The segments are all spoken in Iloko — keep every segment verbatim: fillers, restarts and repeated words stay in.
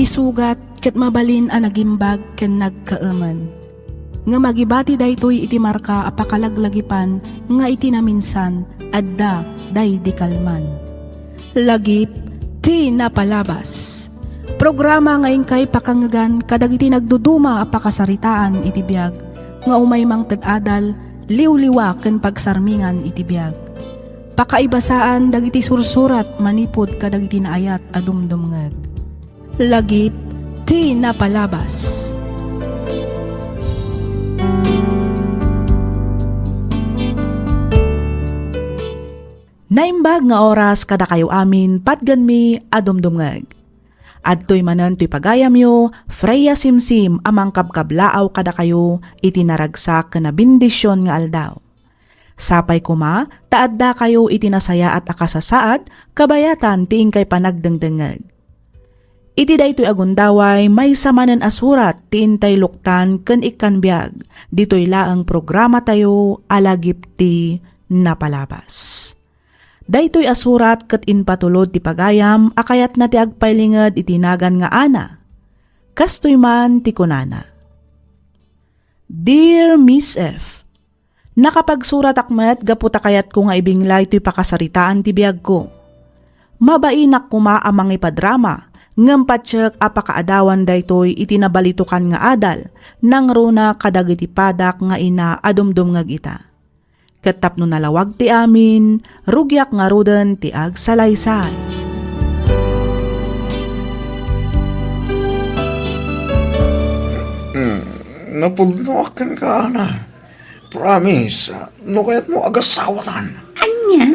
Isugat ket mabalin a nagimbag ken nagkaemen. Ngem agibati daytoy iti marka a pakalaglagipan nga iti naminsan adda daydi kalman. Lagip ti napalabas. Programa nga inkay pakangngegan kadagiti nagduduma a pakasaritaan iti biag nga umay mangted adal, liwliwa ken pagsarmingan iti biag. Pakaibasaan dagiti sursurat manipud kadagiti naayat a dumdumngeg. Lagip ti napalabas. Naimbag nga oras kadakayo amin, patgenmi a dumdumngeg. Adtoy manen toy pagayamyo, Freya Simsim a mangkabkablaaw kadakayo iti naragsak ken a bendision nga aldaw. Sapay koma ta addakayo iti nasayaat a kasasaad kabayatan ti inkay panagdengdengngeg. Iti daytoy a gundaway, maysa manen a surat ti intay luktan ken ikkan biag ditoy laeng programatayo a Lagip ti Napalabas. Daytoy a surat ket impatulod ti pagayam a kayatna ti agpailinged iti nagan nga Ana. Kastoy man ti kunana, Dear Miss F, nakapagsuratak met gapu ta kayatko nga ibinglay toy pakasaritaan ti biagko. Mabainak koma a mangipadrama, ngem patiek a pakaadawan daytoy iti nabalitokan nga adal, nangruna kadagiti padak nga ina a dumdumngeg ita. Ket tapno nalawag ti amin, rugiak ngaruden ti agsalaysay. Hmm, napudnoak kenka, Ana. Promise, no kayatmo agasawatan. Ania?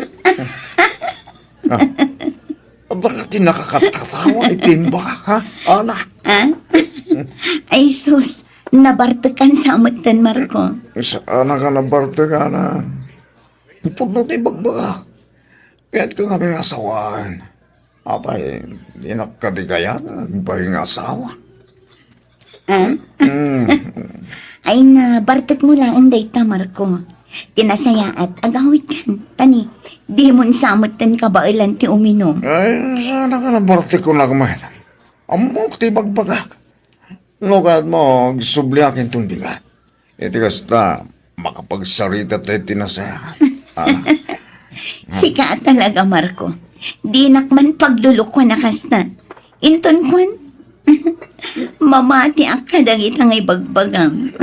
Ah. Adda ka ti nakakatkatawa iti imbagak, ha? Ana? Ah? Ay sus, nabartekan sa metten, Marco. Saan ka nabartekan, ha? Pudno ti ibagbagak. Kayatko ngamin nga asawaan. Apay, dinak kadi kayat nga agbain nga asawa? Ah? Mm. Ay, nabartekmo laeng dayta, Marco. Ti nasayaat, agawidkan. Tani, dimon sa metten kabaelan ti uminum. Ay, saan ka nabartek kunak met? Ammok ti ibagbagak. No kayatmo, agsubliak inton bigat. Iti kasta, makapagsarita tayo ti nasayaat. Ah. Sika a talaga, Marco. Dinak man paglulukuan a kasta. Inton kuan, mamatiak kadagita nga ibagbagam.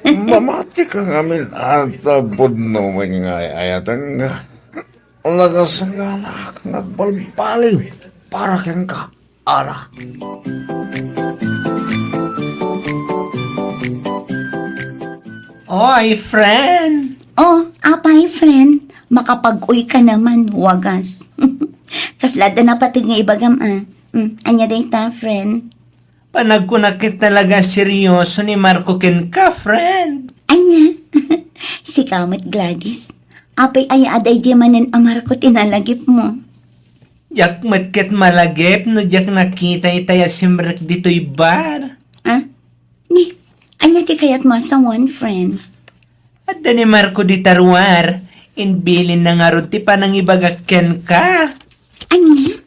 Mamati ka ngamin, ata pudno man nga ay-ayaten nga. Nagasaganaak nga agbalbaliw para kenka, Ana. Oy, friend! Oh, apay, friend? Makapag-uy ka naman, wagas. Kasla da napateg nga ibagam, ah. Hmm, ania dayta, friend? Panagkunak ket talaga seryoso ni Marco kenka, friend. Ania? Sika met, Gladys. Apay aya a daydiay manen a Marco ti nalagipmo? Diak met ket malagip no diak nakita itay a simrek ditoy bar. Ah? Ni, ania ti kayatmo a sawen, friend? Adda ni Marco dita ruar, imbilinna ngarud ti panangibagak kenka. Ania?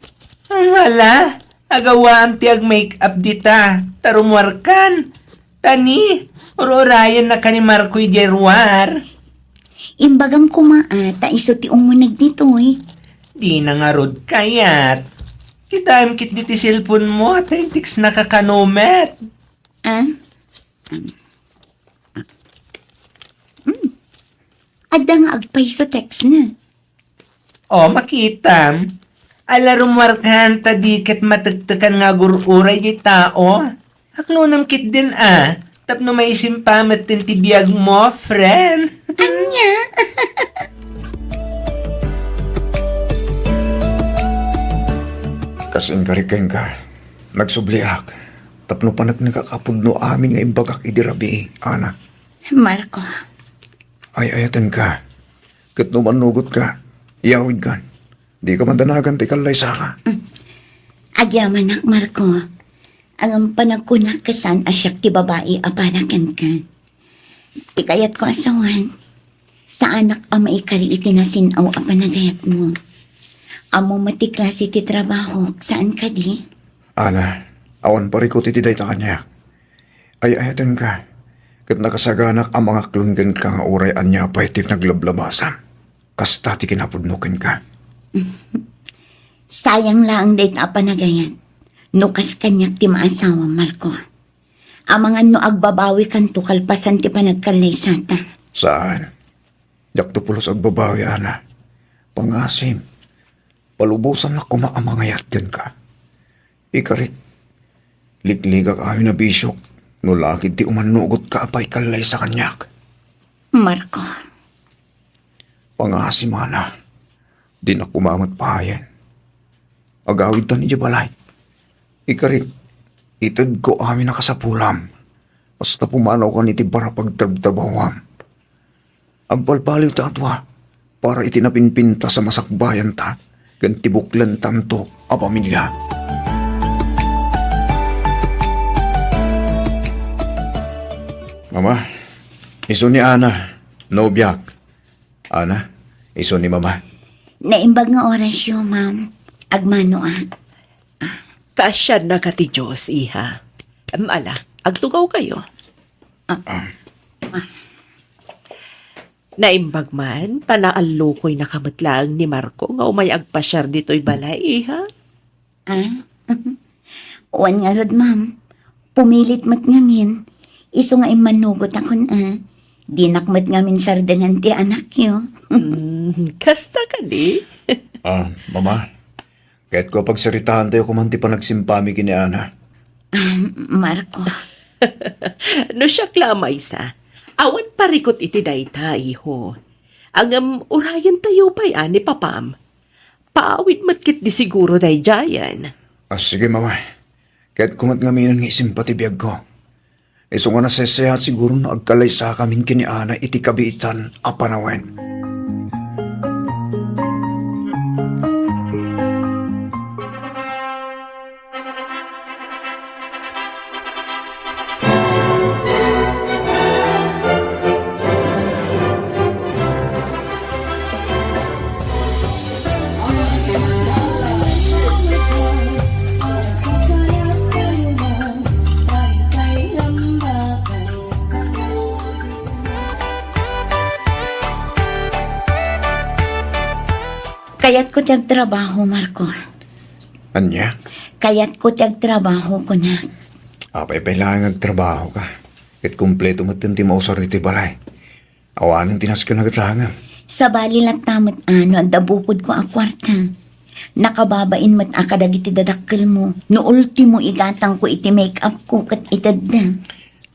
Ala, agawaam ti ag-make-up dita, ta rummuarkan. Tani, ur-urayennaka ni Marco idiay ruar. Imbagam koma a, ta isu ti umuneg ditoy. Dina ngarud kayat. Kitaem ketdi ti cellphone mo, ta i-text-naka kano met. Ah? Hmm. Adda nga agpayso text-na. O, makitam. Ala, rummuarkan ta di ket matektekan nga agur-uray di tao. Aklonem ketdin a, tapno maisimpamet ti biag mo, friend. Ania? Kas inkari kenka, nagsubliak. Tapno paneknekak a pudno amin nga imbagak idi rabii, Ana. Marco. Ay-ayatenka. Ket no mannugotka, iyawidkan. Dika madanagan ti kallaysaka. Mm. Agyamanak, Marco. Ngem panagkunak ket saan a siak ti babai a para kenka. Ti kayatko a sawen, saanak a maikari iti nasin-aw a panagayatmo. Ammom met ti klase ti trabahok, saan kadi? Ana, Awan parikut iti dayta kaniak. Ay-ayatenka, ket nakasaganak a mangaklon kenka nga uray ania pay ti naglablabasam. Kasta ti kinapudno kenka. Sayang laeng dayta a panagayat. No kas kaniak ti maasawam, Marco. Amangan no agbabawikanto kalpasan ti panagkallaysata. Saan. Diakto pulos agbabawi, Ana. Pangasim. Palubosannak koma a mangayat kenka. Ikarik, likligak amin a bisiok, no lakid ti umannugotka a paikallaysa kaniak. Marco. Pangasim, Ana. Dinak koma met pahayen. Agawidtan idiay balay. Ikarik, itedko amin a kasapulam. Basta pumanawkan iti bara pagtrabtrabahuam. Agbalbaliwta a dua para iti napinpintas a masakbayanta ken ti buklentanto a pamilia. Mama, isu ni Ana, nobiak. Ana, isu ni Mama. Naimbag nga orasyo, ma'am. Agmanoak. Kaasiannaka ti Dios, iha. Em, ala, agtugawkayo. Ah. Naimbag man, ta naallukoynaka met laeng ni Marco nga umay agpasiar ditoy balay, iha. Ah? Wen ngarud, ma'am. Pumilit met ngamin. Isu nga immanugotakon, ah. Dinak met ngamin sardengan ti anakyo. Mm, kasta kadi? Ah, Mama, kayatko a pagsaritaantayo koma ti panagsimpami ken ni Ana. Ah, Marco. No siak la a maysa, awan parikut iti dayta, iho. Ngem urayentayo pay a ni papam. Paawid met ketdi siguro daydiayen. Ah, sige, Mama. Kayatko met ngaminen nga isimpa ti biagko. Isu nga naseseat siguro no agkallaysakamin ken ni Ana iti kabiitan a panawen. Kayatko ti agtrabaho, Marco. Ania? Kayatko ti agtrabaho, kunak. Apay pay laeng nga agtrabahoka? Ket kompleto met ti mausar iti balay. Awanen ti nasken a gatangem. Sabali latta met a no adda bukodko a kuarta. Nakababain met a kadagiti dadakkelmo. No ultimo, igatangko iti make-upko ket itedda.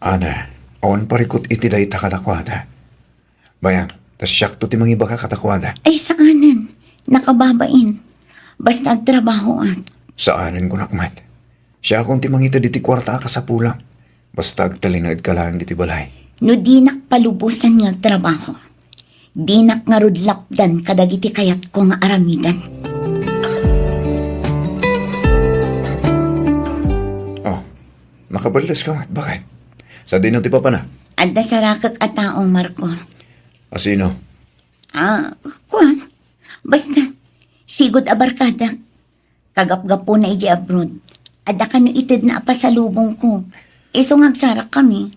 Ana, awan parikut iti dayta kadakuada. Bayan, ta siakto ti mangibaga kadakuada. Ay, saanen. Nakababain. Basta agtrabahoak. Saanen, kunak met. Siakon ti mangited iti kuarta a kasapulam. Basta agtalinaedka laeng ditoy balay. No dinak palubosan nga agtrabaho, dinak ngarud lapdan kadagiti kayatko nga aramiden. Oh, nakaballeska met, baket? Sadino ti papana? Adda sarakek a tao, Marco. A sino? Ah, kuan. Basta, sigud a barkadak. Kagapgapuna idiay abroad. Adda kano itedna a pasalubongko. Isu nga agsarakkami.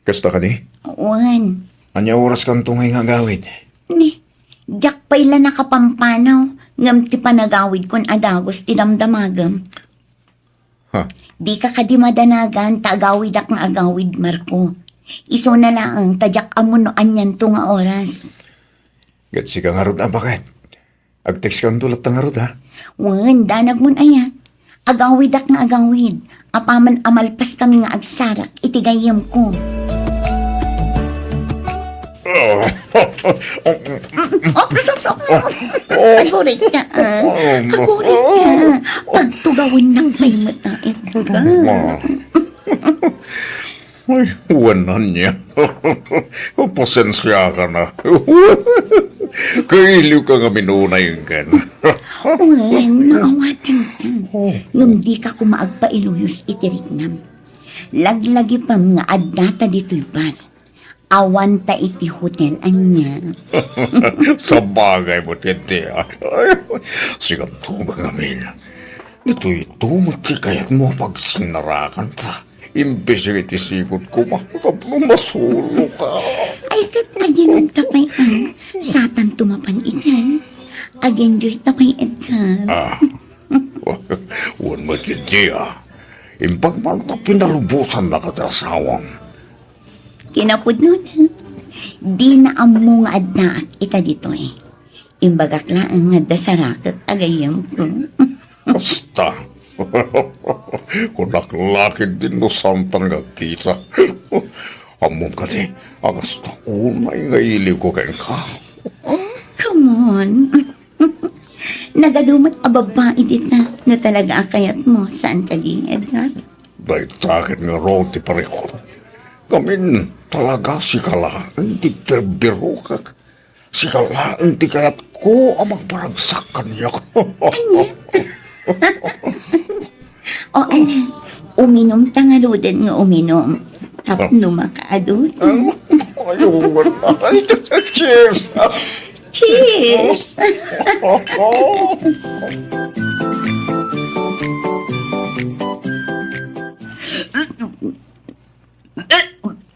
Kasta kadi? Wen. Ania oraskanto ngay nga agawid? Ni, diak pay la nakapampanaw, ngem ti panagawidkon a dagus ti damdamagem. Ha? Dika kadi madanagan ta agawidak nga agawid, Marco. Isuna laeng ta diak ammo no anianto nga oras. Ket sika ngarud a baket. Agtext kanto latta ngarud, ha? Wen, danagmon aya. Agawidak nga agawid. Apaman a malpaskami nga agsarak iti gayyemko. Oh, ay, agurit ka, ah. Agurit ka. Pagtugawennak pay met, ah, ita. Ay, wen ania. Pasensiakan a. Kailiwka ngamin unay ken. Wen, maawatanka. Ngem dika koma agpailuyos iti riknam. Laglagipem nga addata ditoy bar. Awanta iti hotel ania. Sabagay met ketdi, a. Sikanto met ngamin. Itoy ito met ti kayatmo a pagsinnarakanta. Imbes iti sikot koma, tapno masuloka. Ay, ket aginom ta pay, ah. Satanto mapan iti. Ag-enjoy ta pay, Edgar. Ah. Wen met iti, ah. Imbag man ta pinalubosan na ka ti asawam. Kinapudno na. Dina ammo nga addaak ita ditoy. Imbagak laeng nga adda sarakek a gayyemko. Kasta. Kunak la ketdin no saantan nga agkita. Ammom kadi a kasta unay nga iliwko kenka. Oh, come on. Nagadu met a babbai dita no talaga a kayatmo, saan kadi, Edgar? Dayta ket ngarud ti parikut. Ngamin, talaga sika laeng ti birbirokek. Sika laeng ti kayatko a mangparagsak kaniak. Ania? O, ala, uminum ta ngaruden nga uminum. Tapno makaadut. Ay, uwan. Ay, cheers. Cheers!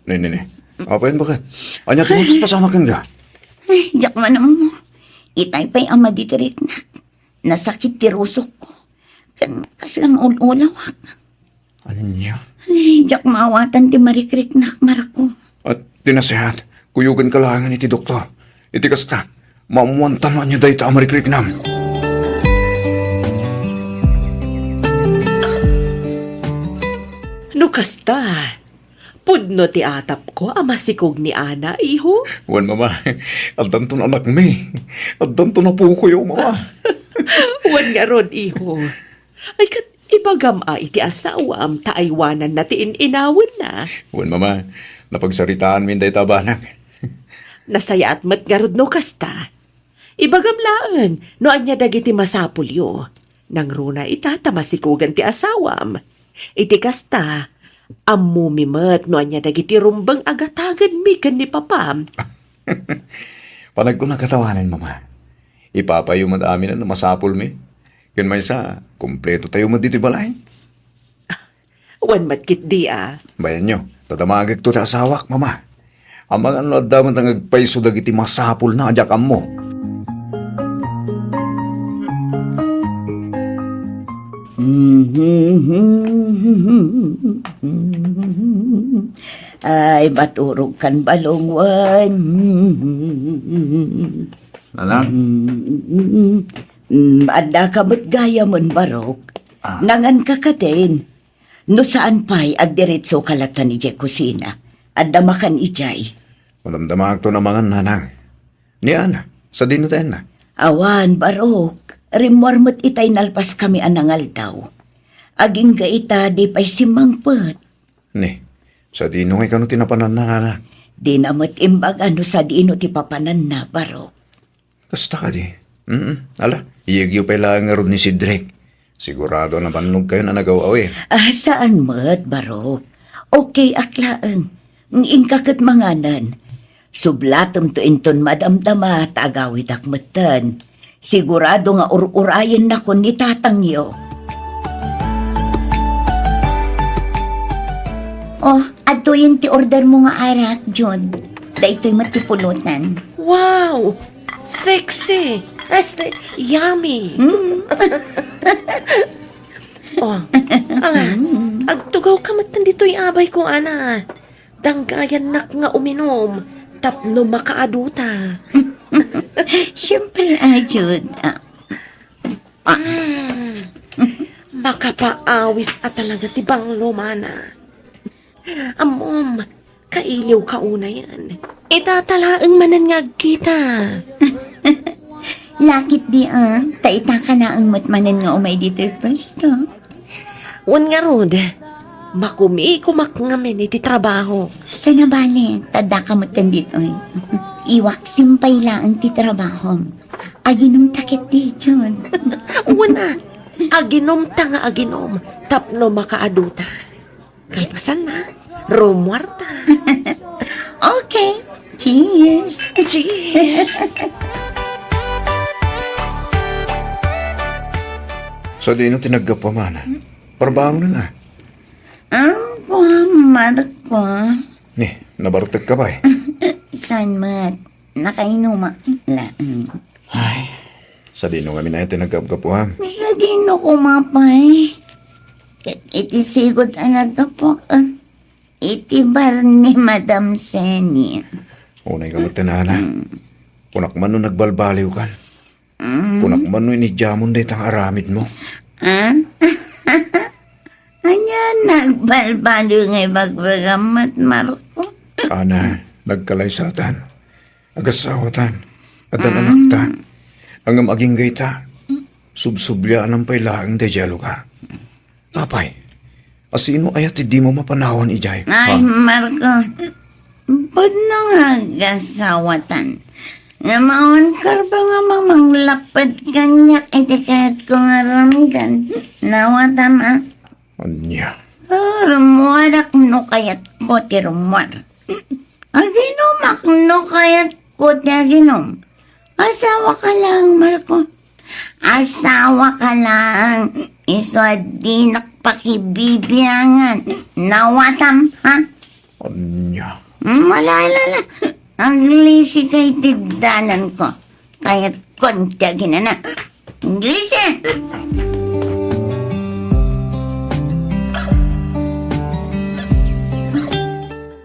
Ne, ne, ne. Apayen, baket? Ania ti mapaspasamak kenka? Ay, diak man ammo. Itay pay a maditiriknak. Nasakit ti rusokko. Ken kasla nga ul-ulawak. Ania? Ay, diak maawatan ti marikriknak, Marco. At ti naseat, kuyogenka laengen iti doktor. Iti kasta, maammoanta no ania dayta a marikriknam. No kasta, pudno ti atapko a masikog ni Ana, iho? Wen, mama, addanton anakmi. Addanton apokoyo, mama. Wen ngarud, iho. Ay, ket ibagam a iti asawam ta aywananna ti in-inawenna. Wen, mama, napagsaritaanmin dayta a banag. Nasayaat met ngarud no kasta. Ibagam laeng no ania dagiti masapulyo. Nangruna ita ta masikogan ti asawam. Iti kasta, ammomi met no ania dagiti rumbeng a gatagenmi ken ni papam. Panagkunak a tawanen, mama. Ipapayo met amin a masapulmi. Ken maysa, kumpleto tayo met ditoy balay. Wen met ketdi a. Bayanyo, ta damagekto ti asawak, mama. Amangan no adda met nga agpayso dagiti masapulna a diak ammo. Ay, maturog kan balong wen. Nanang? Mm, addaka met gayamen, Barok. Ah. Nanganka katin. No saan pay, agdiretsoka latta idiay kusina. Adda makan idiay. Madamdamaakton a mangan, nanang. Ni Ana, sadino ti anna? Awan, Barok. Rimmuar met itay nalpaskami a nangaldaw. Agingga ita, di pay simmangpet. Ni, sadino ngay kano ti napananna, nanang? Dina met imbaga no sadino ti papananna, Barok. Kasta kadi? Mm, ala, iyegyo pay laeng ngarud ni Cedric. Sigurado a nabannog kayon a nagaw-awir. Ah, saan met, Barok? Okay ak laeng. Inka ket manganen. Sublatemto inton madamdama ta agawidak metten. Sigurado nga ur-urayennakon ni tatangyo. Oh, adtoyen ti order mo nga arak, Jud. Daytoy met ti pulutan. Wow! Sexy! Este, yummy! Mm. Oh, ala, agtugawka met ditoy abay ko, Ana. Danggayannak nga uminom tapno makaaduta. Siempre, ah, Jud. Ah, ah. Mm. Makapaawis a talaga ti banglo, mana. Ammom, kailiwka unayen. Ita ta laeng manen nga agkita. Lakit di, ah, ta ita ka laeng met manen nga umay ditoy pwesto. Wen ngarud, makumikomak ngamin iti trabaho. Saan a bale, ta addaka metten ditoy. Iwaksim pay laeng ti trabahom. Aginumta ketdi, Jud. Wen a, aginumta nga aginum tapno makaaduta. Kalpasanna, rumuarta. Okay. Cheers. Cheers. Sadino ti naggapuam, Ana? Parbangonen a. Am, kua, Marco. Ni, nabartekka pay? Saan met? Nakainuma laeng. Ay, sadino ngamin aya ti naggapuam? Sadino koma pay? Ket iti sigud a naggapuak iti bar ni Madam Senia. Unay ka met, Ana. Kunak man no nagbalbaliwkan. Kunak man no inidiamon dayta nga aramidmo. Ah? Ania nagbalbaliw nga ibagbagam met, Marco? Ana, nagkalaysatan. Agasawatan. Addan anakta. Ngem agingga ita, subsubliaanam pay laeng daydiay a lugar. Apay, asino aya ti dimo mapanawan idiay? Ay, ha? Marco, pudno nga agasawatan. Ngem awan karba nga mamanglapped kaniak iti kayatko nga aramiden. Nawatam a. Ania? Ah, rummuarak no kayatko ti rummuar. Aginumak no kayatko ti aginum. Asawaka laeng, Marco. Asawaka laeng, isu a dinak pakibibiangan. Nawatam, ha? Ania? Malala la. Aglisi ka iti dalanko. Kayatkon ti aginana. Aglisi!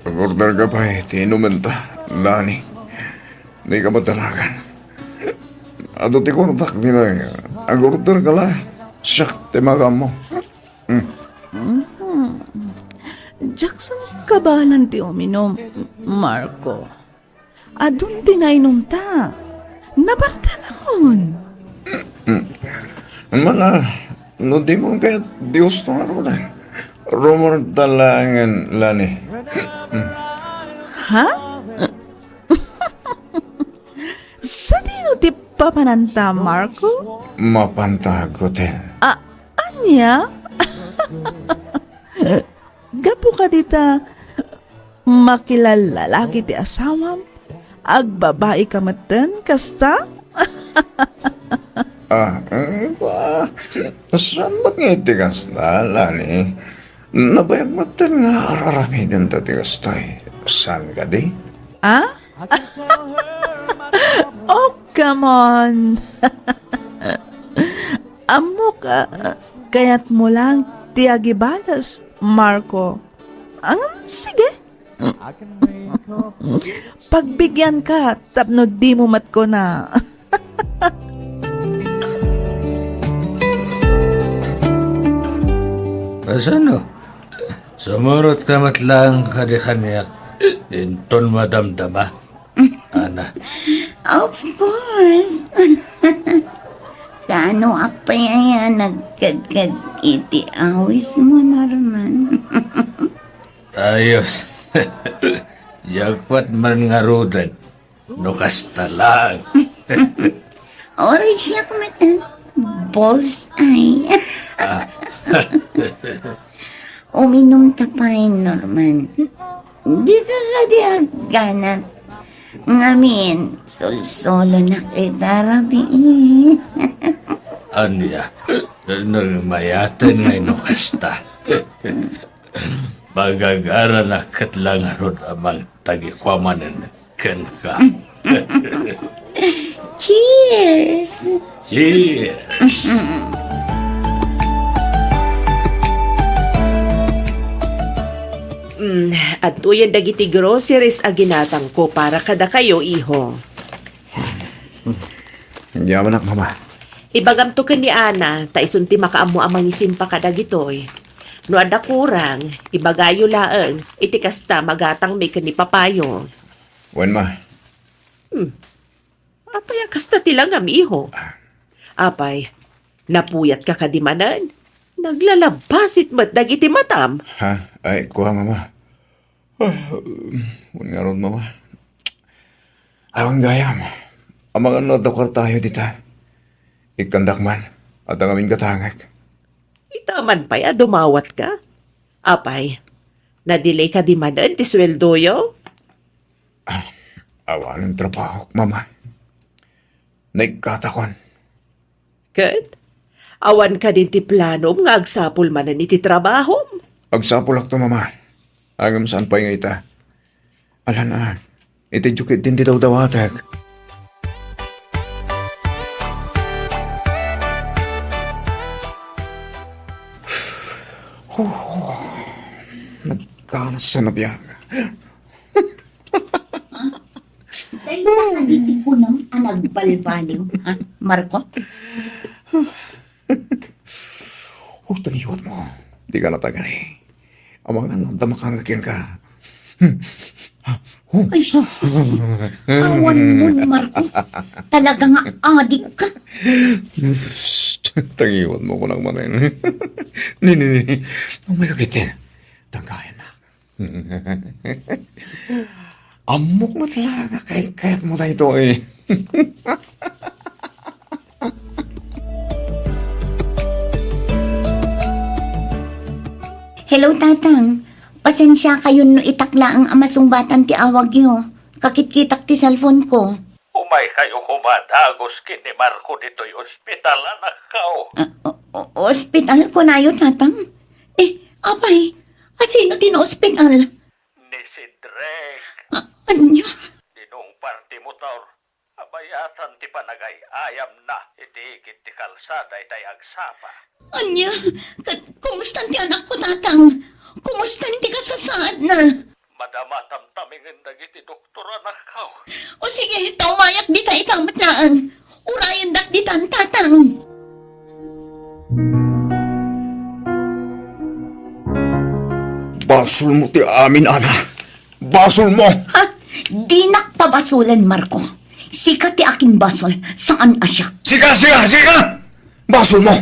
Agorder ka pay ti inumenta, Lani. Dika madanagan. Adu ti kuartak, dina. Agorder ka la. Siak ti makaammo. Mm. Diak sangkabaelan ti uminum, Marco. Adun ti nainumta. Nabartekakon. Mm. Mana, no dimon kayat ti gusto nga rudan. Rummuarta laengen, Lani. Mm. Ha? Sadino ti papananta, Marco? Mapanta aghotel. A-, ania? Gapu kadi ta makilallalaki ti asawam, agbabai ka metten kasta? Ah, eh, ba, saan met nga iti kasta, Lani? Nabayag metten nga ar-aramidenta ti kastoy. Saan kadi? Ah? Oh, come on! Ammok, ah, kayatmo lang ti agibales, Marco. Ang, sige. Pagbigyan ka tapno dimo met kuna. Kasano? Sumurot ka met laeng kadi kaniak, inton madamdama, Ana. Of course. Kaanoak pay aya nagkadkad iti awismo, Norman? Ayos. Jackpot man ngaruden. No kasta laeng. Uray siak met, ah. Bullseye. Ah. Uminumta pay, Norman. Dika kadi agganat. Ngamin, solsolonak ita rabii. Ania? Nagmayaten nga no kasta. Pagagaranak ket la ngarud a mangtagikua manen kenka. Cheers! Cheers! Mm, adtoyen dagiti groceries a ginatangko para kadakayo, iho. Agyamanak, Mama. Ibagamto ken ni Ana, ta isun ti makaammo a mangisimpa kadagitoy. No adda kurang, ibagayo laeng, iti kasta magatangmi ken ni Papayo. Wen, Ma. Hmm. Apay a kasta ti langam, iho? Apay, napuyatka kadi manen? Naglalabbasit met dagiti matam. Ha? Ay, kua, Mama. Ah, wen ngarud, Mama. Awan gayam. Amangan no adda kuartayo dita. Ikkandak man. Adda ngamin gatangek. Ita man pay a dumawatka? Apay, na-delay kadi manen ti sueldoyo? Ah, awanen trabahok, Mama. Naikkatakon. Ket? Awan kadin ti planom nga agsapul manen iti trabahom? Agsapulakto, Mama. Ngem saan pay nga ita. Alan a, iti diyo ketdin ti dawdawatek. Nagkanas a nabiag. Dayta kadi ti kunam a nagbalbaliw, ha, Marco? Husto ni mo. Di ka natagani. Amangan no, damakang kenka. Hmm. Ay, sus! Awan mo, Marco. Talaga nga adik ka. Psst! Tangiwan mo ko lang manen. Ni, ni, ni. Ang may kakitin. Tangkayan na. Ammok met la nga kayat-kayat mo daytoy. Hello, Tatang. Pasensia kayon no itak laeng a masungbatan ti awagyo. Kakitkitak ti cellphone ko. Umay kayo koma dagus ken ni Marco ditoy ospital, anakko. Ah, o-, o-, ospital kunayo, Tatang? Eh, apay, a sino ti naospital? Ni Cedric. Ah, ania? Dinungpar ti motor. Abayatan ti panagay-ayamna iti ikit ti kalsada itay agsapa. Ania? Ket kumusta ti anakko, Tatang? Kumusta ti kasasaadna? Madama tamtamingen dagiti doktor, anakko. O sige, ta umayak dita ikaw met laeng. Urayendak ditan, Tatang. Basol mo ti amin, Ana. Basol mo! Ha? Dinak pabasolen, Marco. Sika ti akin basol, saan a siak. Sika, sika, sika! Basol mo!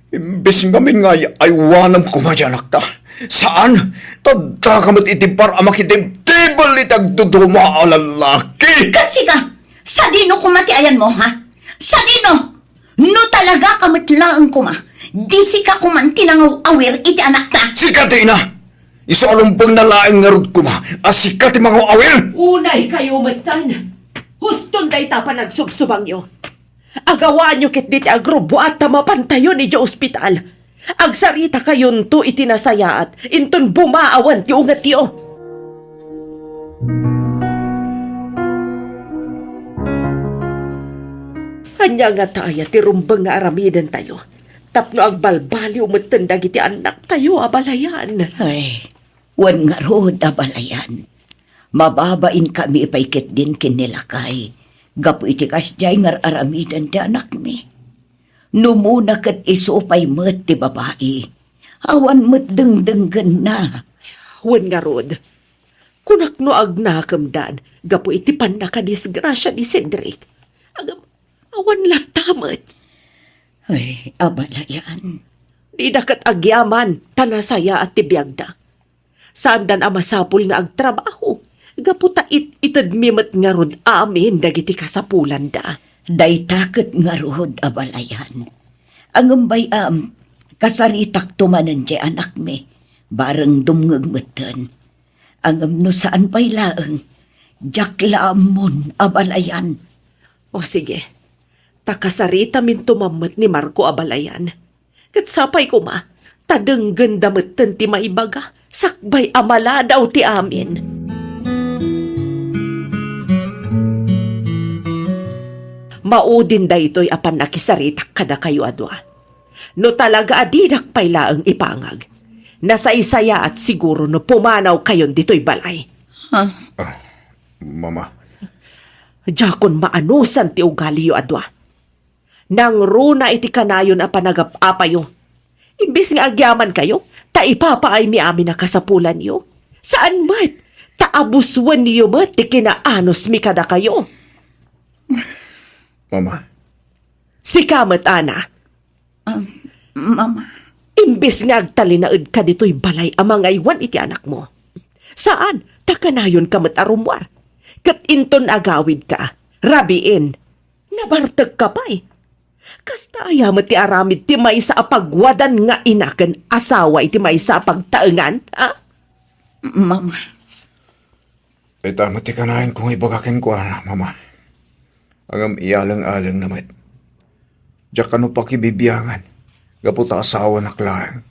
Imbes ngamin nga ay-, aywanam koma ti anakta. Saan? Tadda ka met iti par a makitibtibel iti agduduma a lalaki. Ket sika, sadino koma ti ayanmo, ha? Sadino? No talaga ka met laeng koma, di sika koman ti nangaw-awir iti anakta. Sika ti ina! Isu a lumbengna laeng ngarud koma a sika ti mangaw-awir! Unay kayo metten! Huston dayta panagsubsubangyo. Agawaanyo ketdi ti agrubbuat ta mapantayon idiay ospital. Agsaritakayon iti nasayaat, inton bumaawan ti ungetyo. Ania ngata aya ti rumbeng nga aramidentayo tapno agbalbaliw metten dagiti annaktayo a balayan? Ay, wen ngarud a balayan. Mababainkami pay ketdin ken ni lakay gapu iti kasdiay nga ar-aramiden ti anakmi. Numona ket isu pay met ti babai. Awan met dengdenggenna. Wen ngarud, kunak no agnakemdan gapu iti pannakadisgrasia ni Cedric. Agam, awan latta met. Ay, abalayan. Dida ket agyaman ta nasayaat ti biagda. Saandan a masapul nga agtrabaho, gapu ta it-itedmi met ngarud amin dagiti kasapulanda. Dayta ket ngarud a balayan. Ngem bay-am, kasaritakto manen ti anakmi, bareng dumngeg metten. Ngem no saan pay laeng, diak la ammon a balayan. O sige, ta kasaritaminto mammet ni Marco a balayan. Ket sapay koma, ta denggenda metten ti maibaga, sakbay a maladaw ti amin. Maudin daytoy a pannakisaritak kadakayo a dua. No talaga a didak pay laeng ipangag, nasaysayaat siguro no pumanawkayon ditoy balay. Ha? Ah, Mama. Diakon maanusan ti ugaliyo a dua. Nangruna iti kanayon a panagap-apayo. Imbes nga agyamankayo, ta ipapaaymi amin a kasapulanyo. Saan met, ta abusuenyo met ti kinaanusmi kadakayo. Mama. Sika met, Ana. Um, Mama. Imbes nga agtalinaedka ditoy balay a mangaywan iti anakmo. Saan, ta kanayonka met a rummuar. Ket inton agawidka, rabiin. Nabartekka pay. Kasta aya met ti aramid ti maysa a pagwadan nga ina ken asawa iti maysa a pagtaengan, a? Mama. Ita met ti kanayon ko nga ibaga kenkuana, Mama. Ngem iyaleng-alengna met. Diak kano pakibibiangan. Gapu ta asawanak laeng,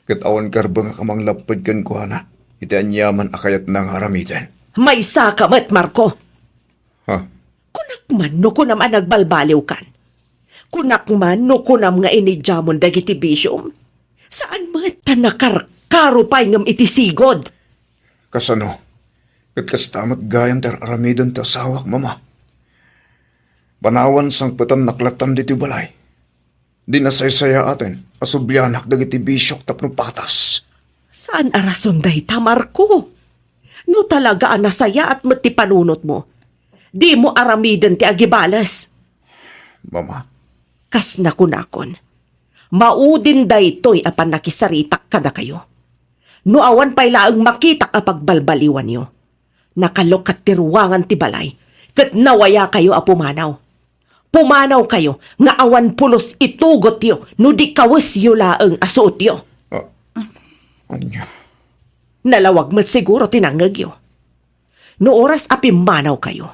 ket awan karbengak a manglapped kenkuana iti aniaman a kayatna nga aramiden. Maysaka met, Marco. Ha? Kunak man no kunam a nagbalbaliwkan. Kunak man no kunam nga inidiamon dagiti bisiom. Saan met ta nakarkaro pay ngem iti sigud. Kasano? Ket kasta met gayam ti ar-aramiden ti asawak, Mama. Panawan sangpetannak lattan ditoy balay. Di nasaysayaaten a sublianak dagiti bisiok tapno patas. Saan a rason dayta, Marco? No talaga a nasayaat met ti panunotmo, dimo aramiden ti agibales. Mama. Kas nakunakon, maudin daytoy a pannakisaritak kadakayo. No awan pay laeng makitak a pagbalbaliwanyo, nakalukat ti ruangan ti balay, ket nawayakayo a pumanaw. Pumanawkayo nga awan pulos itugotyo no di kawesyo laeng a suotyo. Ah, ania? Nalawag met siguro ti nangngegyo. No oras a pimmanawkayo,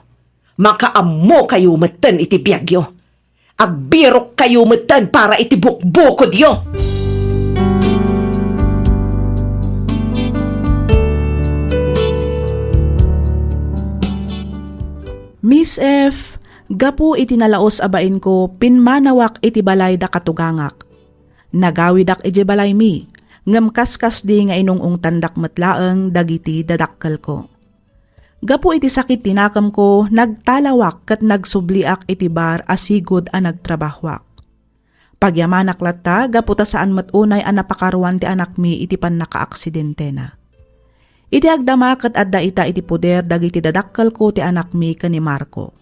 makaammokayo metten iti biagyo. Agbirokkayo metten para iti bukbukodyo. Miss F, gapu iti nalaus a bainko, pimmanawak iti balay da katugangak. Nagawidak idiay balaymi, ngem kaskasdi nga inung-ungtandak met laeng dagiti dadakkelko. Gapu iti sakit ti nakemko, nagtalawak ket nagsubliak iti bar a sigud a nagtrabahoak. Pagyamanak latta gapu ta saan met unay a napakaruan ti anakmi iti pannakaaksidentena. Iti agdama ket adda ita iti poder dagiti dadakkelko ti anakmi ken ni Marco.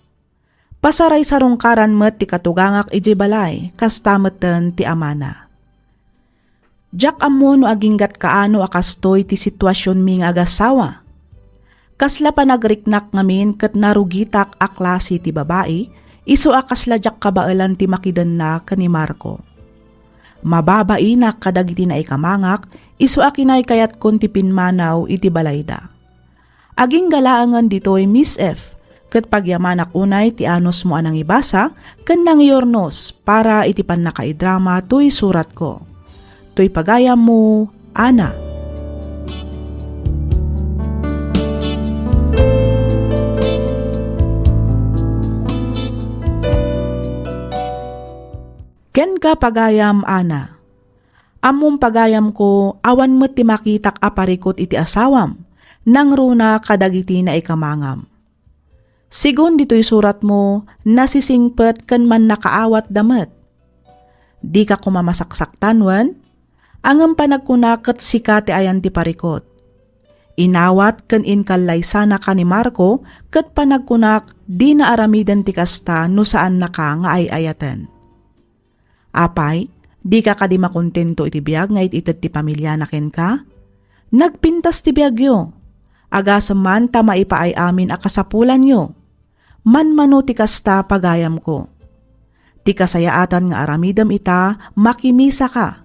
Pasaraysarungkaran met ti katugangak idiay balay, kasta metten ti amana. Diak ammo no aginggat kaano a kastoy ti situasionmi nga agasawa. Kasla panagriknak ngamin ket narugitak a klase ti babai, isu a kasla diak kabaelan ti makidenna ken ni Marco. Mababainak kadagiti naikamangak, isu a kinaykayatkon ti pimmanaw iti balayda. Agingga laengen ditoy, Miss F, ket pagyamanak unay ti anusmo a nangibasa ken nangyurnos para iti pannakaidrama toy suratko. Toy pagayammo, Ana. Kenka, pagayam Ana. Ammom, pagayamko, awan met ti makitak a parikut iti asawam, nangruna kadagiti naikamangam. Sigun ditoy suratmo, nasisingpet ken mannakaawatda met. Dika koma masaksaktan wen? Ngem panagkunak ket sika ti ayan ti parikut. Inawat ken inkallaysanaka ni Marco ket panagkunak dina aramiden ti kasta no saannaka nga ay-ayaten. Apay, dika kadi makontento iti biag nga it-ited ti pamiliana kenka? Nagpintas ti biagyo. Agasem man ta maipaay amin a kasapulanyo. Manmano ti kasta, pagayamko. Ti kasayaatan nga aramidem ita, makimisaka.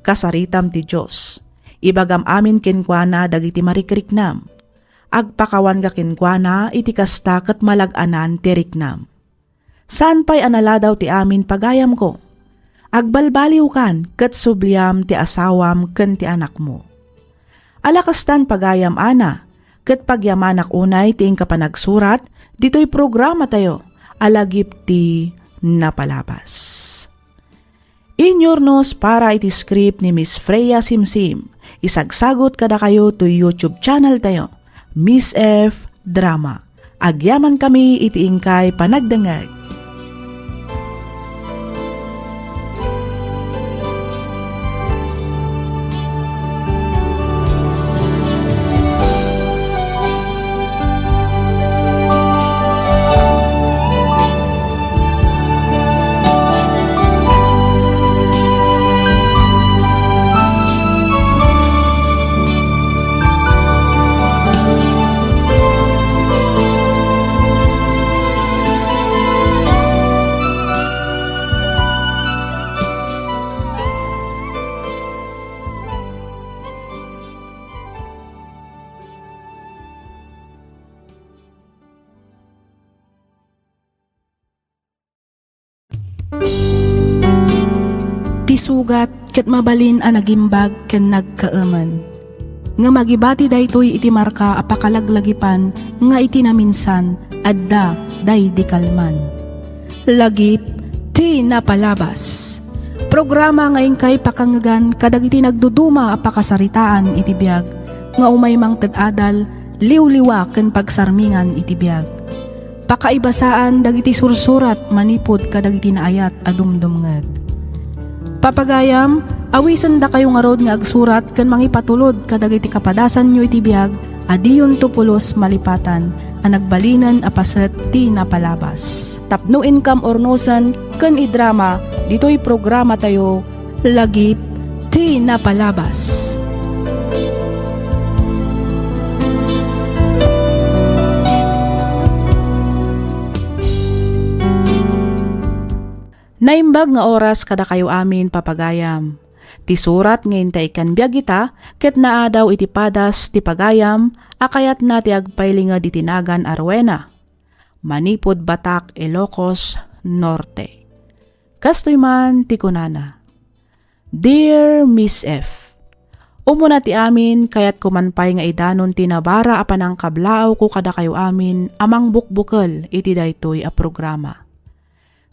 Kasaritam ti Dios. Ibagam amin kenkuana dagiti marikriknam. Agpakawanka kenkuana iti kasta ket malag-anan ti riknam. Saan pay a naladaw ti amin, pagayamko. Agbalbaliwkan ket subliam ti asawam ken ti anakmo. Ala kastan, pagayam Ana, ket pagyamanak unay ti inka panagsurat ditoy programatayo a Lagip ti Napalabas. Inyurnos para iti script ni Miss Freya Simsim. Isagsagut kadakayo toy YouTube channel tayo, Miss F Drama. Agyamankami iti inkay panagdengngeg. sugat ket mabalin a nagimbag ken nagkaemen. Ngem agibati daytoy iti marka a pakalaglagipan nga iti naminsan adda daydi kalman. Lagip ti napalabas. Programa nga inkay pakangngegan kadagiti nagduduma a pakasaritaan iti biag nga umay mangted adal, liwliwa ken pagsarmingan iti biag. Pakaibasaan dagiti sursurat manipud kadagiti naayat a dumdumngeg. Papagayam, awisendakayo ngarud nga agsurat ken mangipatulod kadagiti kapadasanyo iti biag a diyonto pulos malipatan a nagbalinen a paset ti napalabas. Tapno inkam urnosen ken idrama ditoy programatayo, Lagip ti Napalabas. Naimbag nga oras kadakayo amin, papagayam. Ti surat nga intay ken biag ita ket naadaw iti padas ti pagayam a kayatna ti agpailinged iti nagan a Rowena, manipud Batac, Ilocos Norte. Kastoy man ti kunana, Dear Miss F, Umuna ti amin, kayatko man pay nga idanon ti nabara a panangkablaawko kadakayo amin a mangbukbukel iti daytoy a programa.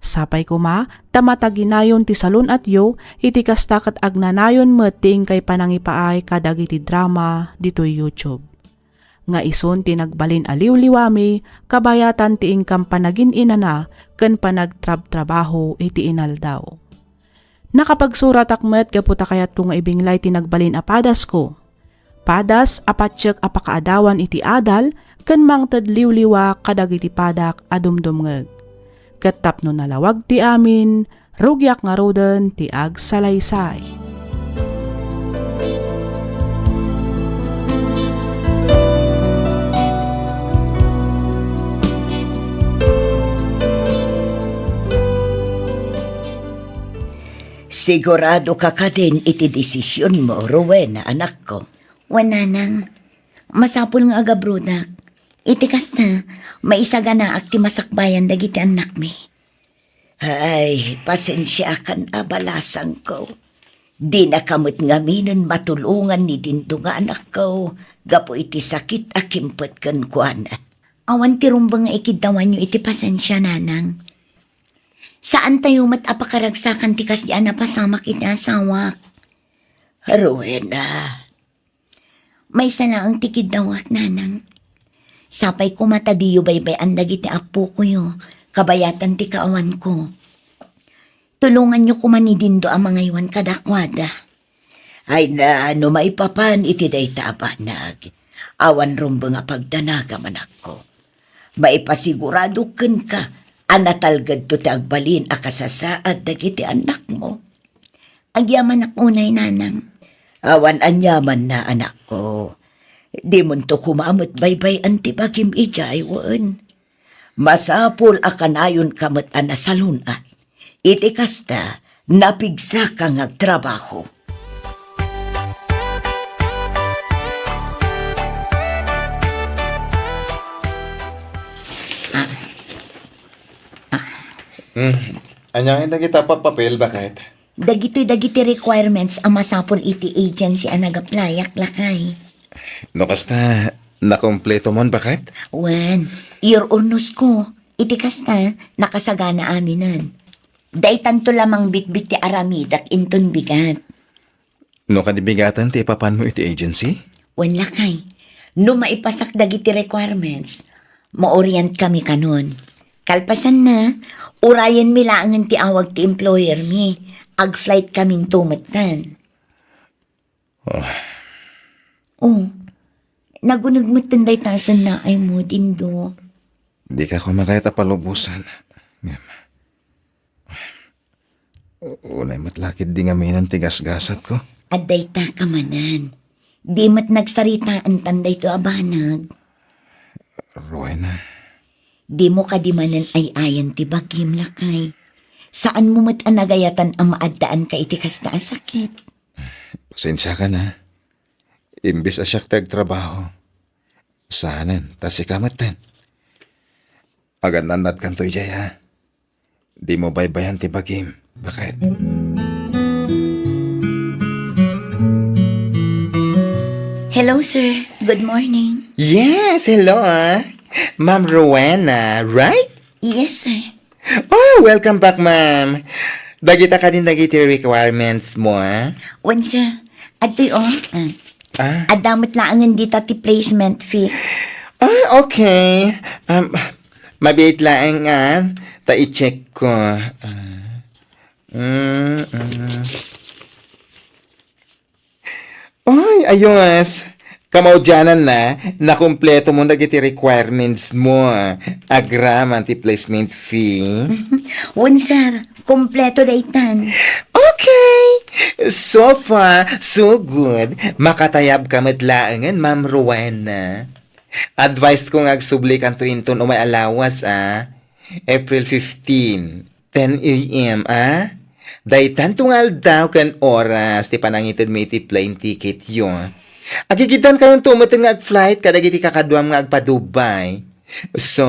Sapay koma ta mataginayon ti salun-atyo iti kasta ket agnanayon met ti inkay panangipaay kadagiti drama ditoy YouTube. Nga isun ti nagbalin a liwliwami kabayatan ti inkam panagin-inana ken panagtrabtrabaho iti inaldaw. Nakapagsuratak met gapu ta kayatko nga ibinglay ti nagbalin a padasko. Padas a patiek a pakaadawan iti adal ken mangted liwliwa kadagiti padak a dumdumngeg. Ket tapno nalawag ti amin, rugiak ngaruden ti agsalaysay. Sigurado ka kadin iti desisionmo, Rowena, anakko? Wen, nanang. Masapul nga agabrodak. Iti kasta, maisaganaak ti masakbayan dagiti annakmi. Ay, pasensiakan a balasangko. Dinaka met ngaminen matulongan ni Dindo nga anakko gapu iti sakit a kimpet kenkuana. Awan ti rumbeng nga ikiddawanyo iti pasensia, nanang. Saantayo met a pakaragsakan ti kasdi a napasamak iti asawak. Rowena. Maysa laeng ti kiddawak, nanang. Sapay koma ta diyo baybay-an dagiti appokoyo, kabayatan ti kaawanko. Tulonganyo koma ni Dindo a mangaywan kadakuada. Ay na, no maipapan iti dayta a banag, awan rumbeng a pagdanagam, anakko. Maipasigurado kenka a natalgedto ti agbalin a kasasaad dagiti annakmo. Agyamanak unay, nanang. Awan aniamanna, anakko. Dimonto koma met baybay-an ti bagim idiay wen. Masapul a kanayonka met a nasalun-at. Iti kasta, napigsaka nga agtrabaho. Ah. Ah. Hmm. Ania ngay dagita a papapel, baket? Dagitoy dagiti requirements a masapul iti agency a nag-applyak, lakay. No kasta, nakumpleto mon, baket? Wen, iur-urnosko. Iti kasta, nakasagana aminen. Daytanto la mangbitbit ti aramidak inton bigat. No kadi bigaten ti ipapanmo iti agency? Wen, lakay. No maipasak dagiti requirements, maorientkami kanon. Kalpasanna, urayenmi laengen ti awag ti employermi. Ag-flight kaminto metten. Oh. Oh. Naguneg metten dayta a sannaaymo, Dindo. Dika koma kayat a palubosan. Ngem, unay met la ketdi ngaminen ti gasgasatko. Adda ita ka manen. Di met nagsaritaentan daytoy a banag. Rowena. Dimo kadi manen ay-ayan ti bagim, lakay. Saanmo met a nagayatan a maaddaanka iti kasta a sakit. Pasensiakan, a. Imbes a siak ti agtrabaho, saanen ta sika metten. Agannannadkanto idiay, a. Dimo baybayan ti bagim, baket? Hello, sir. Good morning. Yes, hello, ah. Ma'am Rowena, right? Yes, sir. Oh, welcome back, ma'am. Dagita kadin dagiti requirements mo, ah? Wen, sir. Adtoy, oh. Ah. Ah. Adda met laengen dita ti placement fee. Ah, okay. Um, mabiit laeng, ah. Ta i-check ko. Ah. Mm, mm. Ay, ayos. Kamaudiananna, nakumpleto mo dagiti requirements mo, agraman ti placement fee. Wen, sir, kumpleto daytan. Okay. So far, so good. Makatayabka met laengen, Ma'am Rowena. Advice ko nga agsubli kanto inton umay a lawas, ah. April fifteen. Ten A M, ah? Daytanto nga aldaw ken oras ti panangitedmi iti plane ticketyo. Agigiddankayonto met nga ag-flight kadagiti kakaduam nga agpa-Dubai. So,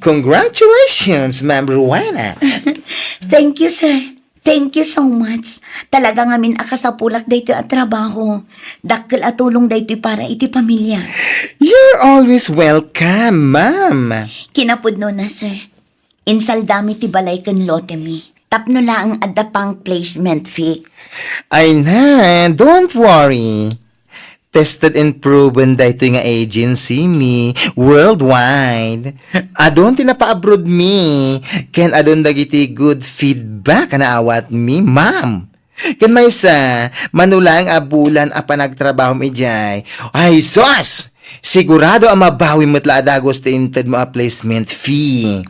congratulations, Ma'am Rowena. Thank you, sir. Thank you so much. Talaga ngamin a kasapulak daytoy a trabaho. Dakkel a tulong daytoy para iti pamilya. You're always welcome, ma'am. Kinapudnona, sir. Insaldami ti balay ken lotemi. Tapno laeng adda pang placement fee. Ay na, don't worry. Tested and proven daytoy nga agency mi worldwide. Adun ti napaabroad mi, ken adun dagiti good feedback a naawat mi, ma'am. Ken maysa, mano laeng a bulan a panagtrabahom idiay, ay sus! Sigurado a mabawi met la a dagus ti intedmo a placement fee.